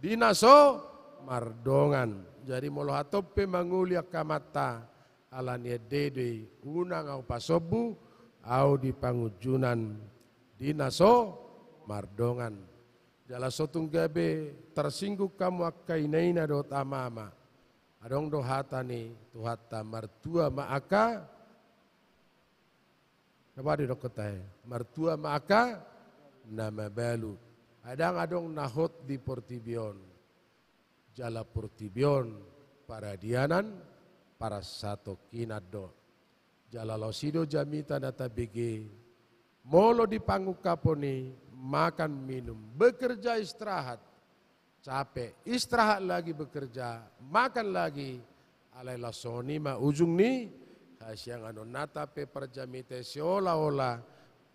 di na so mardongan. Jadi molo hatop pe mangoli angka amanta, ala ni ende do i, unang ahu pasombu, ahu di pangunjunan di na so mardongan. Jala so tung gabe tarsinggung hamu angka ina-ina dohot amama. Adong do hata ni Tuhanta, martua ma angka, na boi didokkon tahe, martua ma angka na mabalu. Ai ndang adong na hot di portibi on. Jala portibi on paradianan, parasatongkinan do. Jala laos i do jamita na tabege, molo di pangungkapon i, makan minum, bekerja istirahat, capek, istirahat lagi, bekerja, makan lagi. Alai laos songon i ma ujung ni hasianganonnata pe parjamita i, seolah-olah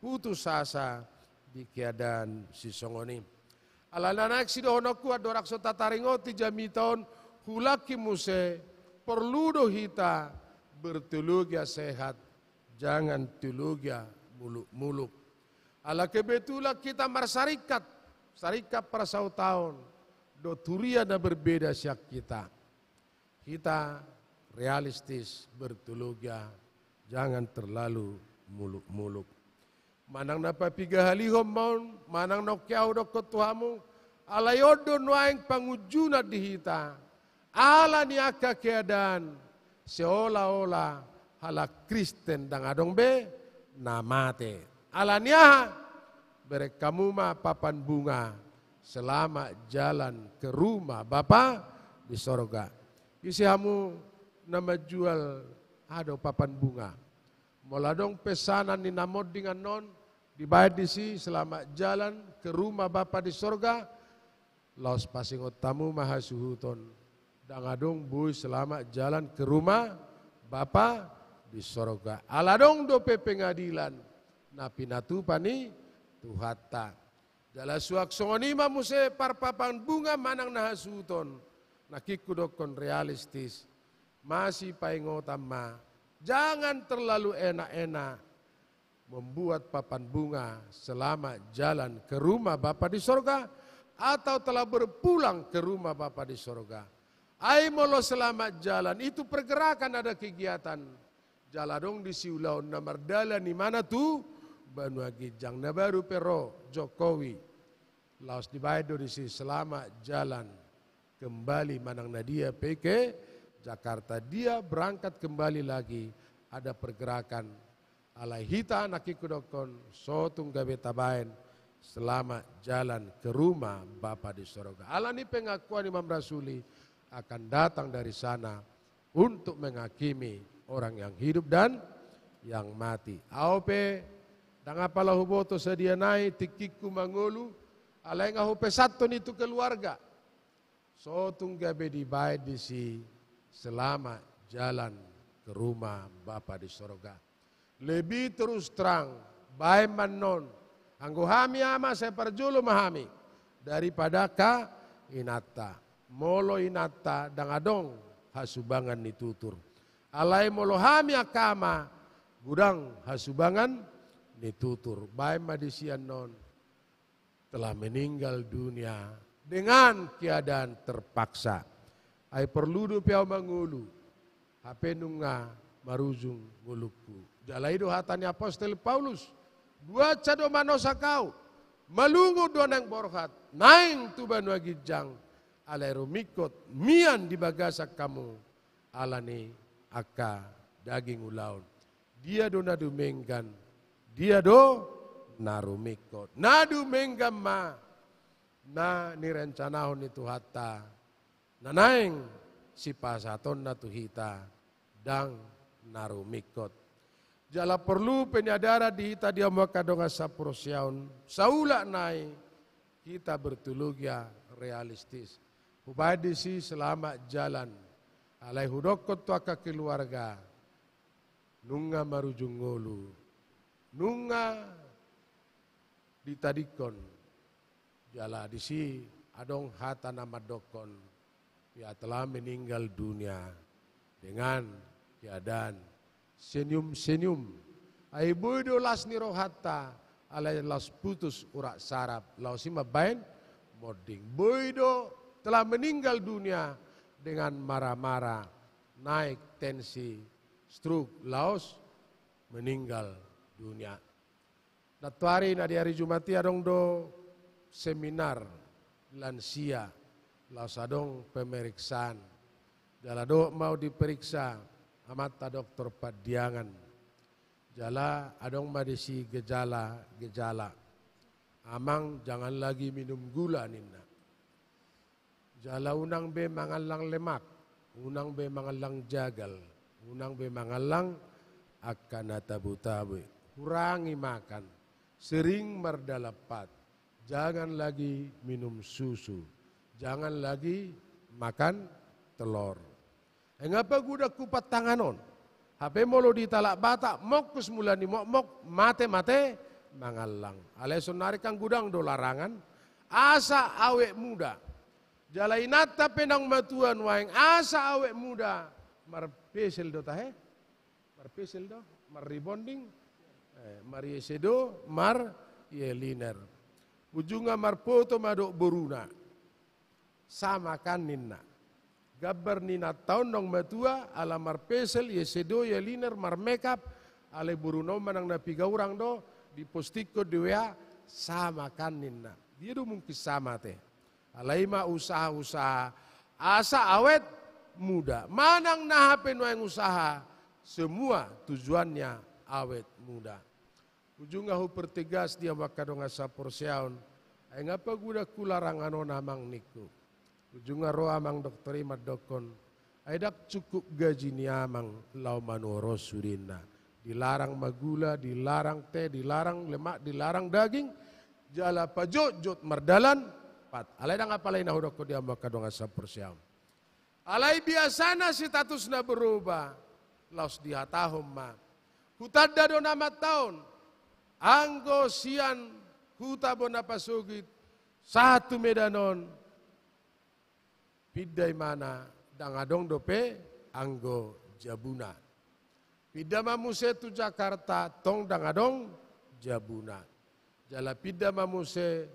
putus asa di keadaan sisongon i. Ala na naeng sidohononku, andorang so tataringoti jamita on, huulahon muse, porlu do hita berteologia sehat, jangan teologia muluk-muluk. Ala kebetulan hita marsaringkat, saringkat parsautaon dohot huria na berbeda sian hita. Hita realistis, berteologia, jangan terlalu muluk-muluk. Manang na papiga halihon ma on, manang na ongkeahu dokkon tu hamu, alai on do nuaeng pangunjunan di hita. Ala ni angka keadaan, seolah-olah halak Kristen ndang adong be na mate. Ala ni aha? Bereng hamu ma papan bunga, selamat jalan ke rumah Bapa di sorga. Ise hamu na manjual, aha do, papan bunga? Molo adong pesanan ni na monding annon, dibaen disi selamat jalan ke rumah Bapa di sorga, laos pasingot hamu ma hasuhuton. Ndang adong boi selamat jalan ke rumah Bapa di sorga. Ala adong dope pengadilan na pinatupa ni Tuhanta. Jala suang songon i ma muse parpapan bunga manang na hasuhuton, nangkin hudokkon realistis. Masipaingotan ma, jangan terlalu enak-enak membuat papan bunga selamat jalan ke rumah Bapa di sorga, atau telah berpulang ke rumah Bapa di sorga. Ai molo selamat jalan, itu pergerakan, ada kegiatan. Jala adong disi ulaon na mardalan, imana tu banua ginjang. Na baru pe ro Jokowi, laos dibaen do disi selamat jalan kembali manang na dia pe i ke Jakarta. Dia berangkat kembali lagi, ada pergerakan. Alai hita nangkin hudokkon, so tung gabe tabaen selamat jalan ke rumah Bapa di sorga. Ala ni pengakuan Imam Rasuli, akan datang dari sana untuk menghakimi orang yang hidup dan yang mati. Ahu pe, ndang apala huboto sadia nai tingkingku mangolu, alai nga hupesanhon i tu keluarga. So tung gabe dibaen disi selamat jalan ke rumah Bapa di sorga. Lebih terus terang, baen ma annon. Anggo hami ama, sai parjolo ma hami daripada angka inanta. Molo inanta ndang adong hasubangan ni tutur. Alai molo hami angka ama, godang hasubangan ni tutur. Baen ma disi annon, telah meninggal dunia dengan keadaan terpaksa. Ai porlu dope ahu mangolu, hape nunga marujung ngolungku. Jala i do hata ni apostel Paulus, duansa do manosak ahu, malungun do naeng borhat, naeng tu banua ginjang, alai rumingkot mian di bagasan hamu, ala ni angka daging ulaon. Dia do na dumenggan, dia do na rumingkot. Na dumenggan ma na nirencanahon ni Tuhanta, na naeng sipasahatonna tu hita, ndang na rumingkot. Jala porlu pe niadaran di hita di hamu angka dongan saparosiaon, saulak nai hita berteologia realistis. Hubaen disi selamat jalan. Alai hudokkon tu angka keluarga, nunga marujung ngolu, Nunga ditadingkon. Jala disi adong hata na mandokkon, ia telah meninggal dunia dengan keadaan senyum-senyum. Ai boi do las ni rohanta, alai laos putus urat saraf, laos i mambahen monding. Boi do telah meninggal dunia dengan marah-marah, naik tensi, stroke, laos meninggal dunia. Nantoari na di ari Jumat i adong do seminar lansia, laos adong pemeriksaan. Jala dohot ma au diperiksa amanta dokter Pandiangan. Jala adong ma disi gejala-gejala. Amang, jangan lagi minum gula, ninna. Jala unang be mangallang lemak, unang be mangallang jagal, unang be mangallang angka na tabo-tabo. Hurangi makan, sering mardalan pat, jangan lagi minum susu, jangan lagi makan telor. Ai nga pagodangku pantangan on. Hape molo di halak Batak, mongkus mula ni mokmok, mate-mate mangallang. Alai saonari kan godang do larangan, asa awet muda. Jala inanta pe naung matua nuaeng, asa awet muda, marpesel do tahe? Marpesel do, marrebonding, eh, mariesedo, marieliner. Ujungna marpoto ma dohot boruna. Sama kan, ninna. Gambar ni inanta on naung matua, ala marpesel, iesedo, ieliner, marmekap, alai boruna on manang na piga urang do, dipostingkon di W A, sama kan, ninna. Dia do mungkin sama te. Alai ma usaha-usaha asa awet muda. Manang na hape nuaeng usaha, semua tujuannya awet muda. Ujungna hupertegas di hamu angka dongan saporseaon, ai nga pagodangku larangan on, Amang, ningku. Ujungna ro amang dokter i mandokkon, ai ndang cukup gaji ni amang laho manuhor on sude, ninna. Dilarang ma gula, dilarang teh, dilarang lemak, dilarang daging, jala pajotjot mardalan pat. Alai ndang apala i na hudokkon di hamu angka dongan saporseaon. Alai biasana status na berubah, laos dihatahon ma. Hutanda do na mantau on, anggo sian huta bona pasogit, sahat tu Medan on, pinda imana, ndang adong dope anggo jabuna. Pinda ma muse tu Jakarta, tong ndang adong jabuna. Jala pinda ma muse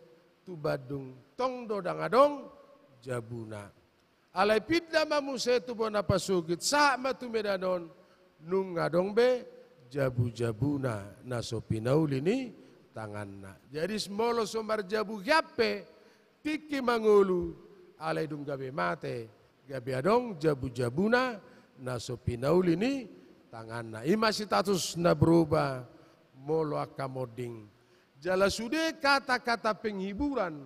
tu Bandung, tong do ndang adong jabuna. Alai pinda ma muse tu bona pasogit, sahat ma tu Medan on, nunga adong be jabu-jabuna na so pinauli ni tanganna. Jadi molo so marjabu hian pe, tingki mangolu, alai dung gabe mate, gabe adong jabu-jabuna na so pinauli ni tanganna. I ma status na berubah molo angka monding. Jala sude kata-kata penghiburan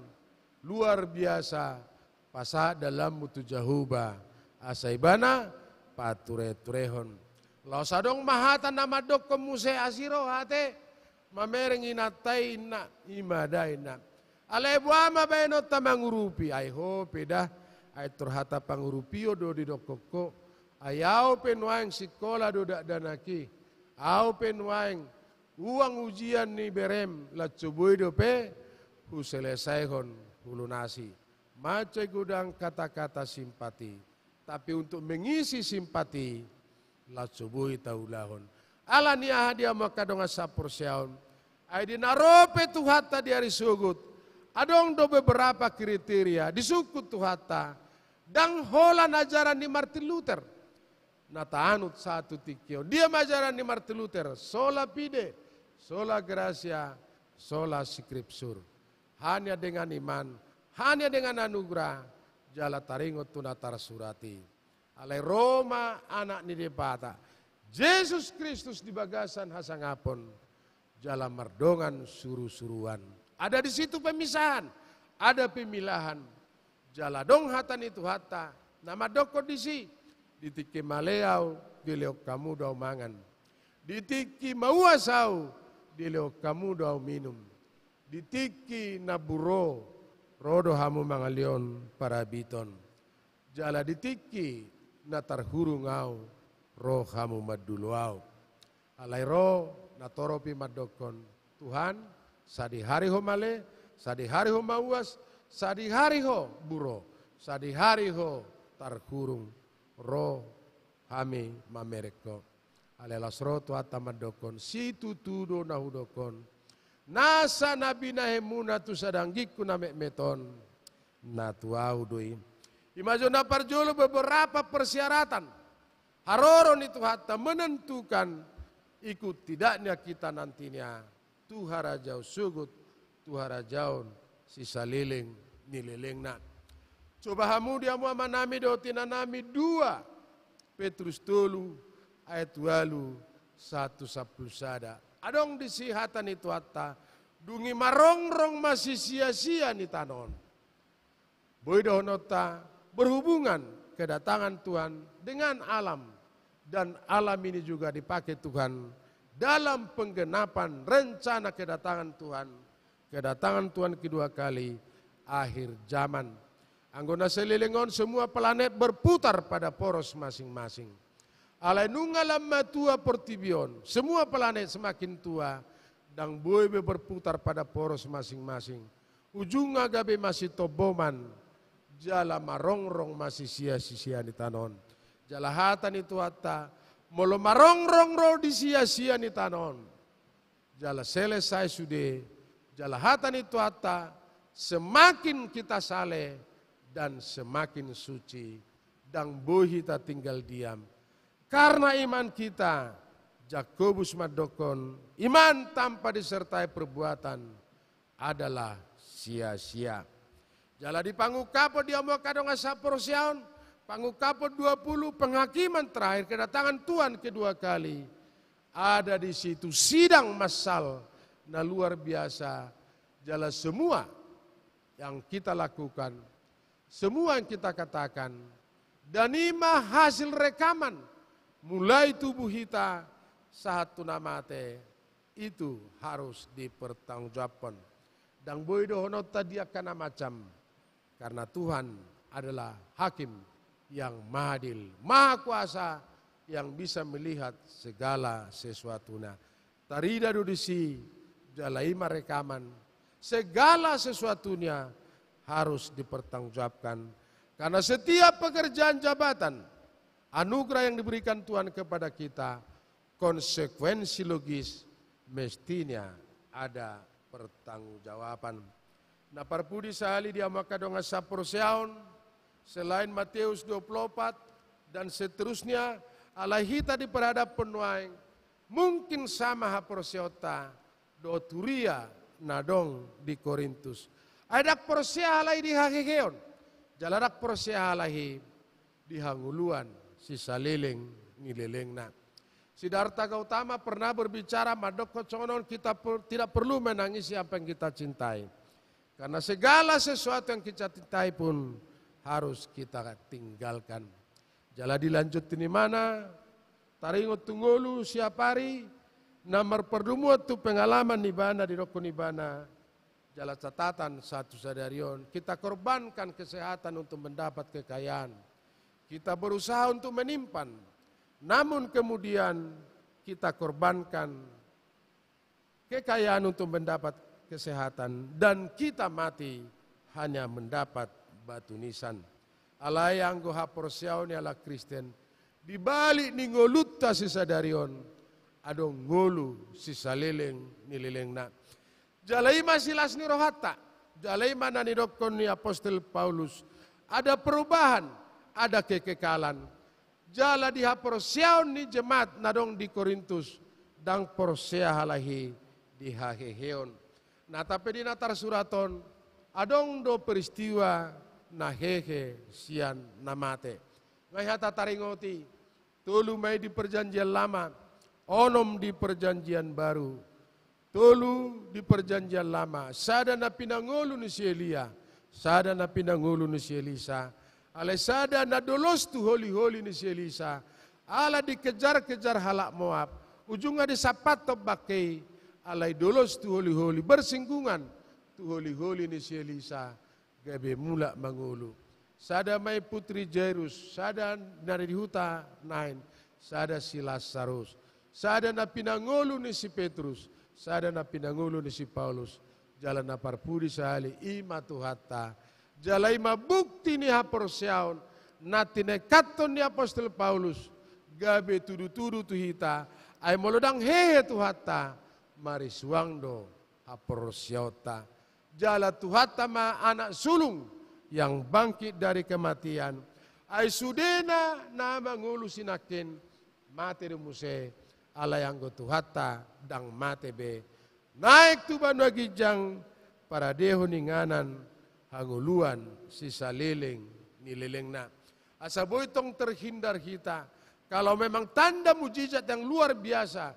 luar biasa, pasahat dalanmu tu Jahowa, asa Ibana pature-turehon. Laos adong ma hata na mandokkon muse asi roha te, mamereng inanta i, ninna, i ma da, ninna. Alai boha ma baenonta mangurupi, ai ho pe da, ai tor hata pangurupion do didokkon ho. Ai ahu pe nuaeng sikola do dakdanak i, ahu pe nuaeng uang ujian ni berem, lan so boi dope huselesaihon, hulunasi. Mansai godang kata-kata simpati, tapi untuk mengisi simpati, lan so boi taulahon. Ala ni aha, di hamu angka dongan saporseaon, ai di na ro pe Tuhanta di ari sogot, adong do beberapa kriteria disungkun Tuhanta. Ndang holan ajaran ni Martin Luther na taanut sahat tu tingki on. Dia ma ajaran ni Martin Luther? Sola fide, sola gratia, sola scriptura. Hanya dengan iman, hanya dengan anugerah, jala taringot tu na tarsurat i. Alai ro ma Anak ni Debata, Jesus Kristus, di bagasan hasangapon, jala mardongan suru-suruan. Ada di situ pemisahan, ada pemilahan. Jala adong hata ni Tuhanta na mandokkon disi, di tingki male ahu, dilehon hamu do ahu mangan. Di tingki mauas ahu, dilehon hamu do ahu minum. Di tingki na bur ro, ro do hamu mangalehon parabiton. Jala di tingki na tarhurung ahu, ro hamu mandulo ahu. Alai ro Na torop i mandokkon, Tuhan, sadihari Ho male, sadihari Ho mauas, sadihari Ho buro, sadihari Ho tarhurung, ro hami mamereng Ho. Alai laos ro Tuhanta mandokkon, situtu do na hudokkon, nasa na binahenmuna tu sada anggingku na metmet on, na tu ahu do i. I ma jo na parjolo beberapa persyaratan haroro ni Tuhanta menentukan ikut tidaknya kita nantinya tu harajaon sogot, tu harajaon sisaleleng ni lelengna. Coba hamu di hamu amanami dohot inanami dua Petrus tolu ayat ualu sahat tu sampulu sada. Adong disi hata ni Tuhanta, dung i marongrong ma sisia-sia ni tano on. Boi dohononta berhubungan kedatangan Tuhan dengan alam, dan alam ini juga dipakai Tuhan dalam penggenapan rencana kedatangan Tuhan, kedatangan Tuhan kedua kali, akhir zaman. Anggo na saleleng on, semua planet berputar pada poros masing-masing. Alai nunga lam matua portibi on, semua planet semakin tua, ndang boi be berputar pada poros masing-masing. Ujungna gabe masitomboman, jala marongrong ma sisia-sia ni tano on. Jala hata ni Tuhanta, molo marongrong ro di sia-sia ni tano on, jala selesai sude, jala hata ni Tuhanta, semakin kita saleh dan semakin suci, ndang boi hita tinggal diam. Karena iman kita, Jakobus mandokkon, iman tanpa disertai perbuatan adalah sia-sia. Jala di pangungkapon di hamu angka dongan saporseaon, pangungkapon dua puluh, penghakiman terakhir, kedatangan Tuhan kedua kali, ada di situ sidang massal na luar biasa. Jala semua yang kita lakukan, semua yang kita katakan, dan i ma hasil rekaman, mulai tubuh hita sahat tu na mate, itu harus dipertanggungjawabkan. Ndang boi dohononta di angka na macam, karena Tuhan adalah hakim yang maha adil, maha kuasa, yang bisa melihat segala sesuatunya. Tarida do disi, jala i ma rekaman, segala sesuatunya harus dipertanggungjawabkan. Karena setiap pekerjaan jabatan, anugerah yang diberikan Tuhan kepada kita, konsekuensi logis mestinya ada pertanggungjawaban. Na parpudi sahali di hamu angka dongan saporseaon, selain Matius dua puluh opat dan seterusnya, alai hita diperhadapkan nuaeng, mungkin sama haporseaonta dohot huria na adong di Korintus. Ai ndang porsea halak i di haheheon, jala ndang porsea halak i di hangoluan sisaleleng ni lelengna. Siddhartha Gautama pernah berbicara, mandokkon songon on, kita per-, tidak perlu menangisi apa yang kita cintai. Karena segala sesuatu yang kita cintai pun harus kita tinggalkan. Jala dilanjut ni ibana, taringot tu ngolu siap ari, na marpardomuan tu pengalaman ni ibana, didokkon ibana, jala catatan sahat tu sadari on, kita korbankan kesehatan untuk mendapat kekayaan. Kita berusaha untuk menyimpan, namun kemudian kita korbankan kekayaan untuk mendapat kesehatan, dan kita mati hanya mendapat batu nisan. Alai anggo haporseaon ni halak Kristen, di balik ni ngolunta sisadari on, adong ngolu sisaleleng ni lelengna. Jala i ma silas ni rohanta, jala i ma na nidokkon ni apostel Paulus, ada perubahan, ada kekekalan. Jala di haporseaon ni jemaat na adong di Korintus, ndang porsea halak i di haheheon. Na, tapi di na tarsurat on, adong do peristiwa na hehe sian na mate. Nga hita taringoti, tolu ma i di Perjanjian Lama, onom di Perjanjian Baru. Tolu di Perjanjian Lama, sada na pinangolu ni si Elia, sada na pinangolu ni si Elisa, alai sada na dolos tu holiholi ni si Elisa, ala dikejar-kejar halak Moab, ujungna disampathon bangke i, alai dolos tu holiholi, bersinggungan tu holiholi ni si Elisa, gabe mulak mangolu. Sada ma i putri Jairus, sada na di huta Nain, sada si Lasarus. Sada na pinangolu ni si Petrus, sada na pinangolu ni si Paulus, jala na parpudi sahali i ma Tuhanta. Jala i ma bukti ni haporseaon na tinekathon ni apostel Paulus, gabe tudutudu tu hita, ai molo ndang hehe Tuhanta, marisuang do haporseaonta. Jala Tuhanta ma anak sulung yang bangkit dari kematian. Ai sudena na mangolu sinangkin, mate do muse, alai anggo Tuhanta ndang mate be. Naek tu banua ginjang, paradehon inganan hangoluan sisaleleng ni lelengna. Asa boi tong terhindar hita, kalau memang tanda mujizat yang luar biasa,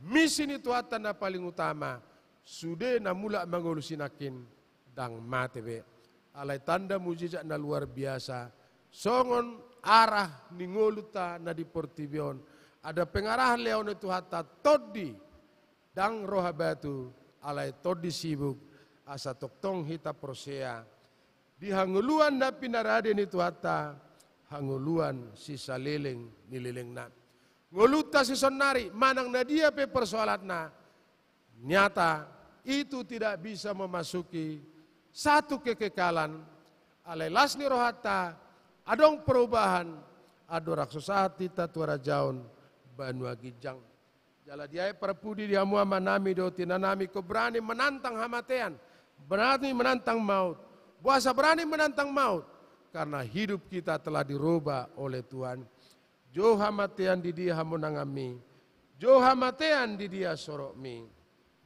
misi ni Tuhanta na paling utama, sude na mulak mangolu sinangkin, ndang mate be. Alai tanda mujizat na luar biasa, songon arah ni ngolunta na di portibi on, ada pengarahan lehonon ni Tuhanta, tondi, ndang roha batu, alai tondi sibuk, asa tongtong hita porsea di hangoluan na pinarade ni Tuhanta, hangoluan sisaleleng ni lelengna. Ngolunta sisonari, manang na dia pe persoalanna, nyata itu tidak bisa memasuki satu kekekalan, alai las ni rohanta, adong perubahan, andorang so sahat hita tu harajaon banua ginjang. Jala diae parpudi, di hamu amanami dohot inanami, ingkon berani menantang hamatean, berani menantang maut. Boasa berani menantang maut? Karena hidup kita telah dirubah oleh Tuhan. Jo hamatean, di dia hamonanganmi? Jo hamatean, di dia sorokmi?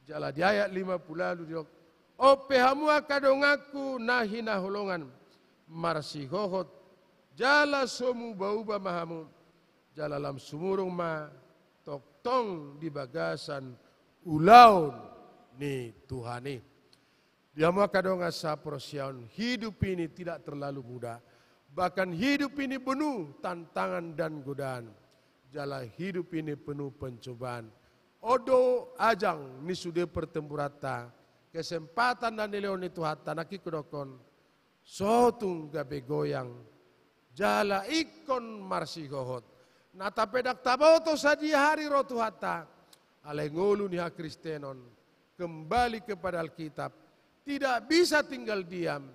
Jala di ayat lima puluh ualu didok, on pe hamu angka donganku na hinaholongan, marsihohot, jala so muba-uba ma hamu, jala lam sumurung ma tongtong di bagasan ulaon ni Tuhan i. Di hamu angka dongan saporseaon, hidup ini tidak terlalu mudah. Bahkan hidup ini penuh tantangan dan godaan. Jala hidup ini penuh pencobaan. On do ajang ni sude pertempuran ta, kesempatan na nilehon ni Tuhanta, nangkin hudokkon, so tung gabe goyang, jala ingkon marsihohot. Na tapedang taboto sadia hari ro Tuhanta, alai ngolu ni hakristenon, kembali kepada Alkitab, tidak bisa tinggal diam,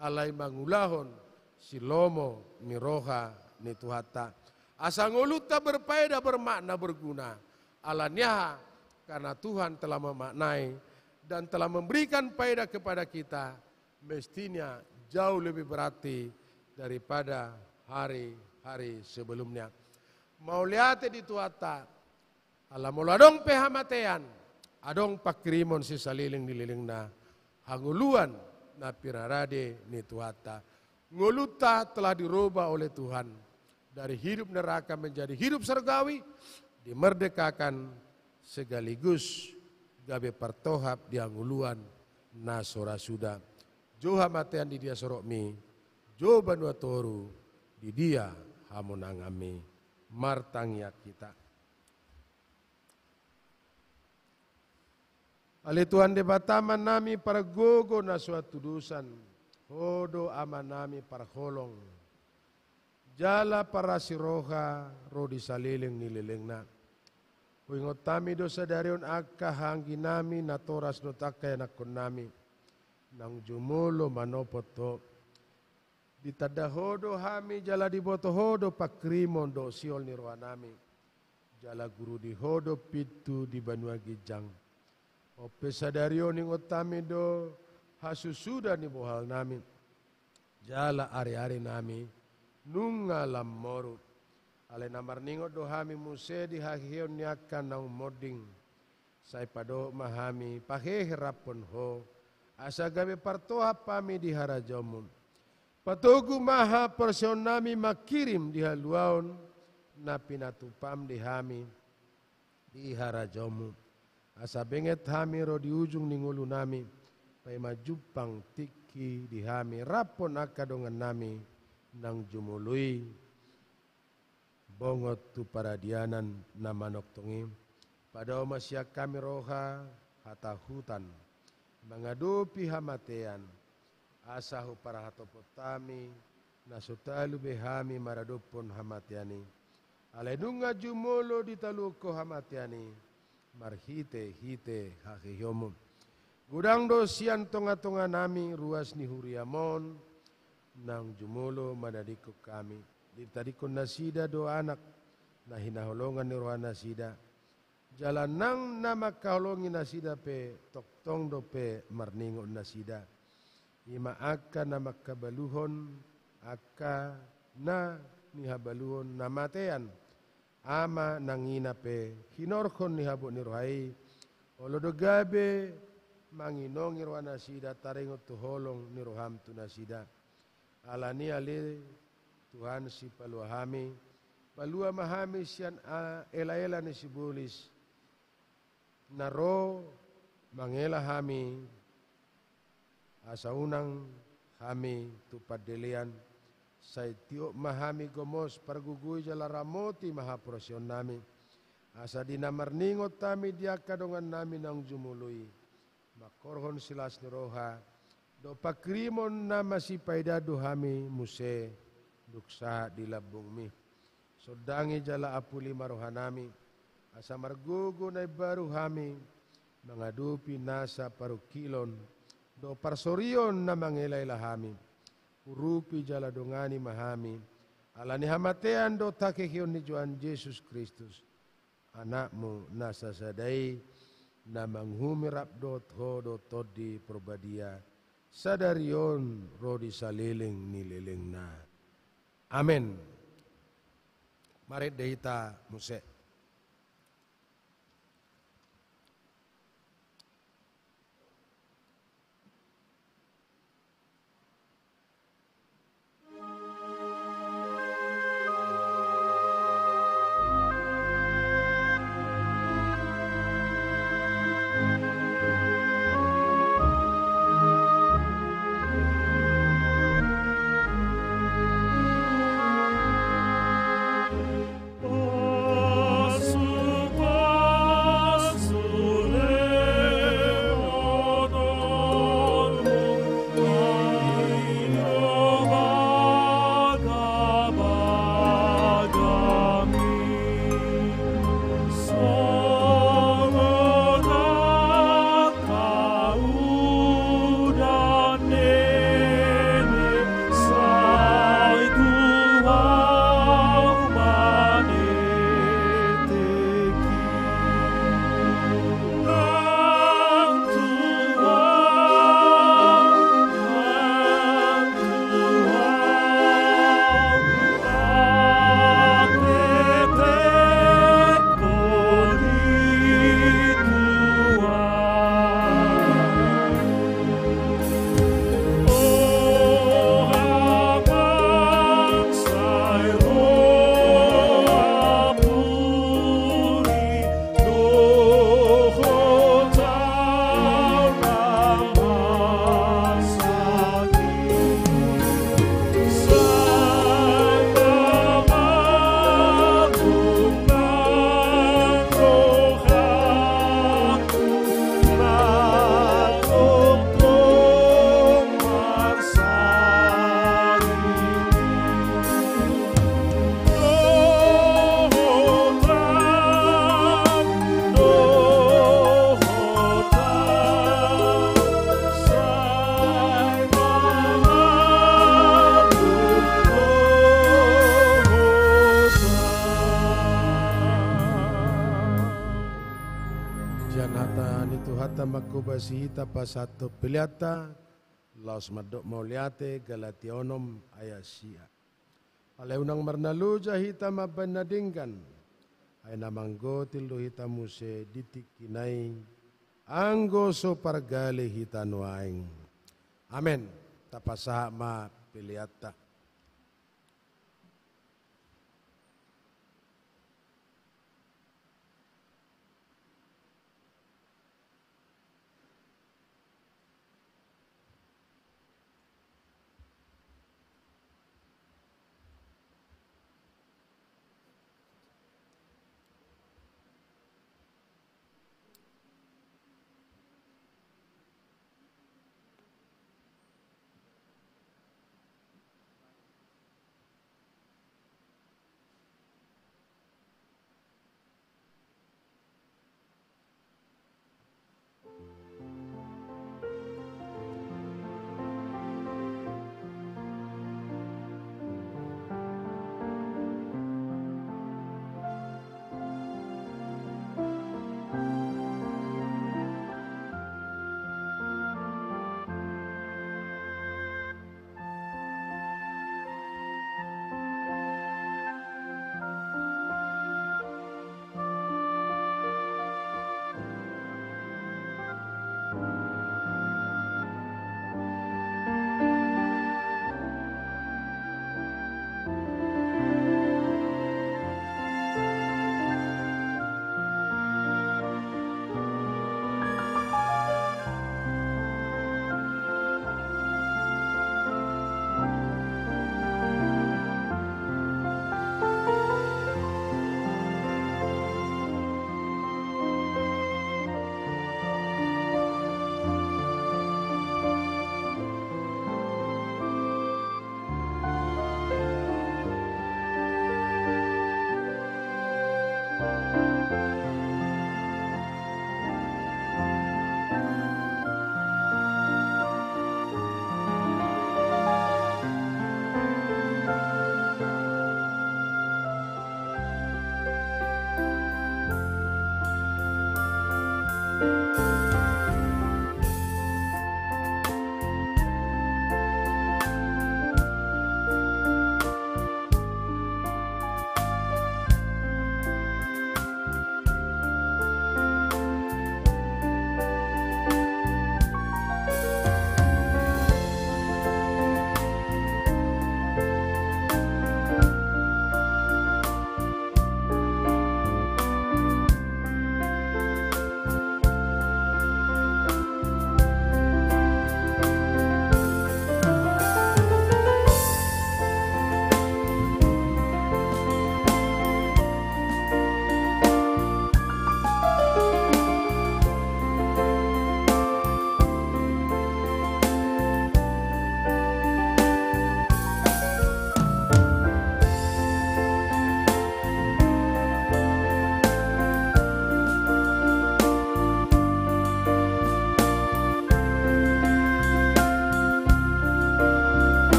alai mangulahon silomo ni roha ni Tuhanta. Asa ngolunta berfaedah, bermakna, berguna. Ala ni aha? Karena Tuhan telah memaknai dan telah memberikan faedah kepada kita, mestinya jauh lebih berarti daripada hari-hari sebelumnya. Mauliate di Tuhanta, ala molo adong pe hamatean, adong pangkirimon sisaleleng ni lelengna, hangoluan na pinarade ni Tuhanta. Ngolunta telah dirubah oleh Tuhan dari hidup neraka menjadi hidup surgawi, dimerdekakan sekaligus gabe partohap di hangoluan na so ra suda. Jo hamatean, di dia sorokmi? Jo banua toru, di dia hamonanganmi? Martangiang hita. Ale Tuhan Debata Amanami pargogo na so hatudosan, Ho do Amanami parholong, jala parasi roha ro di saleleng ni lelengna. Huingot hami do sadari on angka haangginami natoras dohot angka ianakkonnami, naung jumolo manopot Ho. Ditanda Ho do hami jala diboto Ho do pangkirimon dohot sihol ni rohanami, jala gurudi Ho do pintu di banua ginjang. On pe sadari on ingot hami do hasusuda ni bohalnami, jala ariarinami nunga lam moru. Alai na marningot do hami muse di haheheon ni angka naung monding. Sai padohot ma hami pahehe rap dohot Ho, asa gabe partohap hami di harajaonMu. Patogu ma haporseaonnami mangkirim di haluaon na pinatupam di hami di harajaonMu. Asa benget hami ro di ujung ni ngolunami, paima jumpang tingki di hami rap dohot angka dongannami naung jumolo i bongot tu paradianan na manongtong i. Padao ma sian hami roha hatahutan mangadopi hamatean, asa huparhatopot hami na so talu be hami maradophon hamatean i. Alai nunga jumolo ditaluhon Ho hamatean i marhitehite haheheonMu. Godang do sian tongatonganami ruas ni huriaM on naung jumolo manadingkon hami. Ditadingkon nasida do anak na hinaholongan ni rohanasida. Jala nang na mangkaholongi nasida pe tongtong dope marningot nasida. I ma angka na mangkabaluhon, angka na nihabaluhon, na matean, ama nang ina pe hinorhon ni habot ni roha i, olo do gabe manginongi rohanasida taringot tu holong ni rohaM tu nasida. Alani i ale Tuhan sipalua hami, palua ma hami sian a, elaela ni sibolis na ro mangela hami, asa unang hami tu pandelean, sai tiop ma hami gomos pargogoi jala ramoti ma haporseaonnami, asa di na marningot hami di angka dongannami naung jumolo i, mangkorhon silas ni roha dohot pangkirimon na masipaidaan do hami muse dung sahat di lambungMi. Sondangi jala apuli ma rohanami, asa margogo na imbaru hami mangadopi nasa parungkilon dohot parsorion na mangelaela hami. Urupi jala dongani ma hami, alani hamatean dohot haheheon ni Tuhan Jesus Kristus, AnakMu na sasada i, na manguhumi rap dohot Ho dohot Tondi Parbadia, sadari on ro di saleleng ni lelengna. Amen. Marende hita muse. Sian hata ni Tuhanta mangkobasi hita pasahathon peleanta, laos mandok mauliate, Galatia onom ayat sia. Alai unang marnaloja hita mambahen na denggan, ai na manggotil do hita muse di tingki na i, anggo so pargale hita nuaeng. Amen. Tapasahat ma peleanta.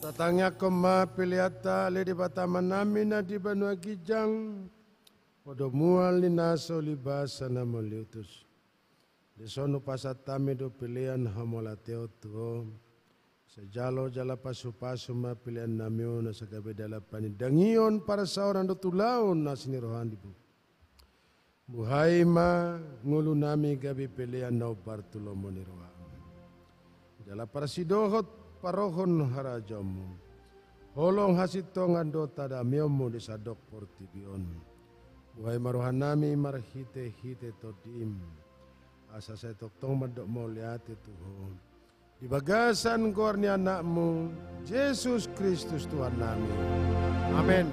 Tatangiangkon ma peleanta, ale Debata Amanami na di banua ginjang, podomuan ni na so ulibasa na mauliutus. Dison hupasahat hami do pelean hamauliateon tu Ho. Sai jalo jala pasupasu ma peleannami on asa gabe dalan panindangion, parsaoran dohot ulaon asi ni roha ni Ho. Buhai ma ngolunami gabe pelean na hombar tu lomo ni roham. Jala parsidohot parrohahon harajaonmu, holong hasintongan dohot hadameonmu di sandok portibi on. Buhai ma rohanami marhitehite Tondim, asa sai tongtong mandok mauliate tu Ho. Di bagasan goar ni Anakmu, Jesus Kristus Tuhannami. Amen.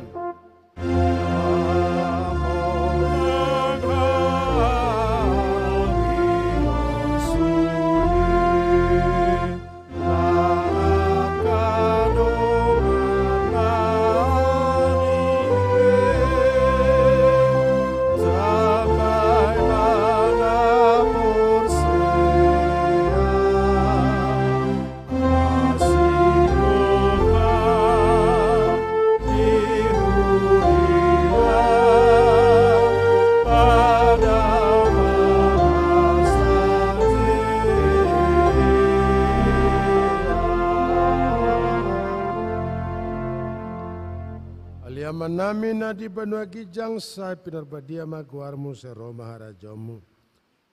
Ale Amanami na di banua ginjang, sai pinarbadia ma goarmu, sai ro ma harajaonmu.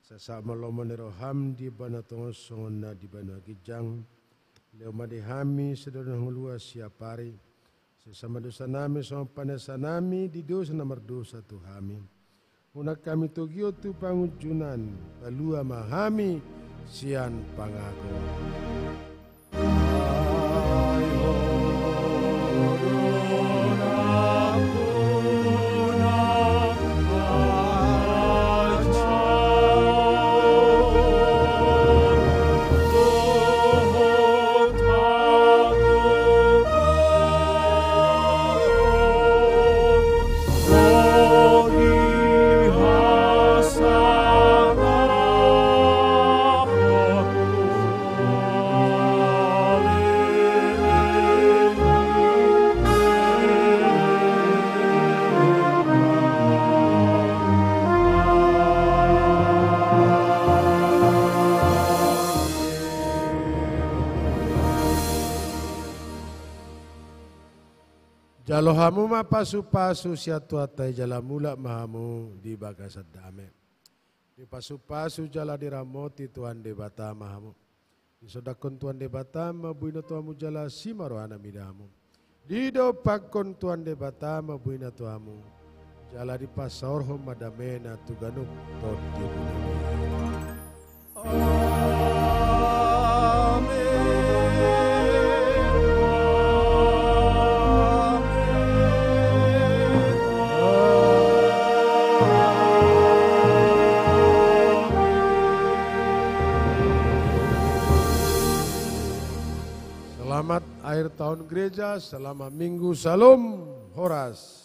Sai saut ma lomo ni roham di banua tonga on songon na di banua ginjang. Lehon ma di hami sadari on hangoluan siapari. Sesa ma dosanami songon panesanami di dosa na mardosa tu hami. Unang hami togihon tu pangunjunan, palua ma hami sian pangago. Jalo hamu ma pasupasu sian Tuhanta i jala mulak ma hamu di bagasan dame. Dipasupasu jala diramoti Tuhan Debata ma hamu. Disondangkon Tuhan Debata ma buina tu hamu jala asi ma rohana mida hamu. Didompakkon Tuhan Debata ma buina tu hamu, jala dipasaorhon ma damena tu ganup tondimuna. Amen. Selamat akhir tahun gereja, selamat minggu, shalom, horas.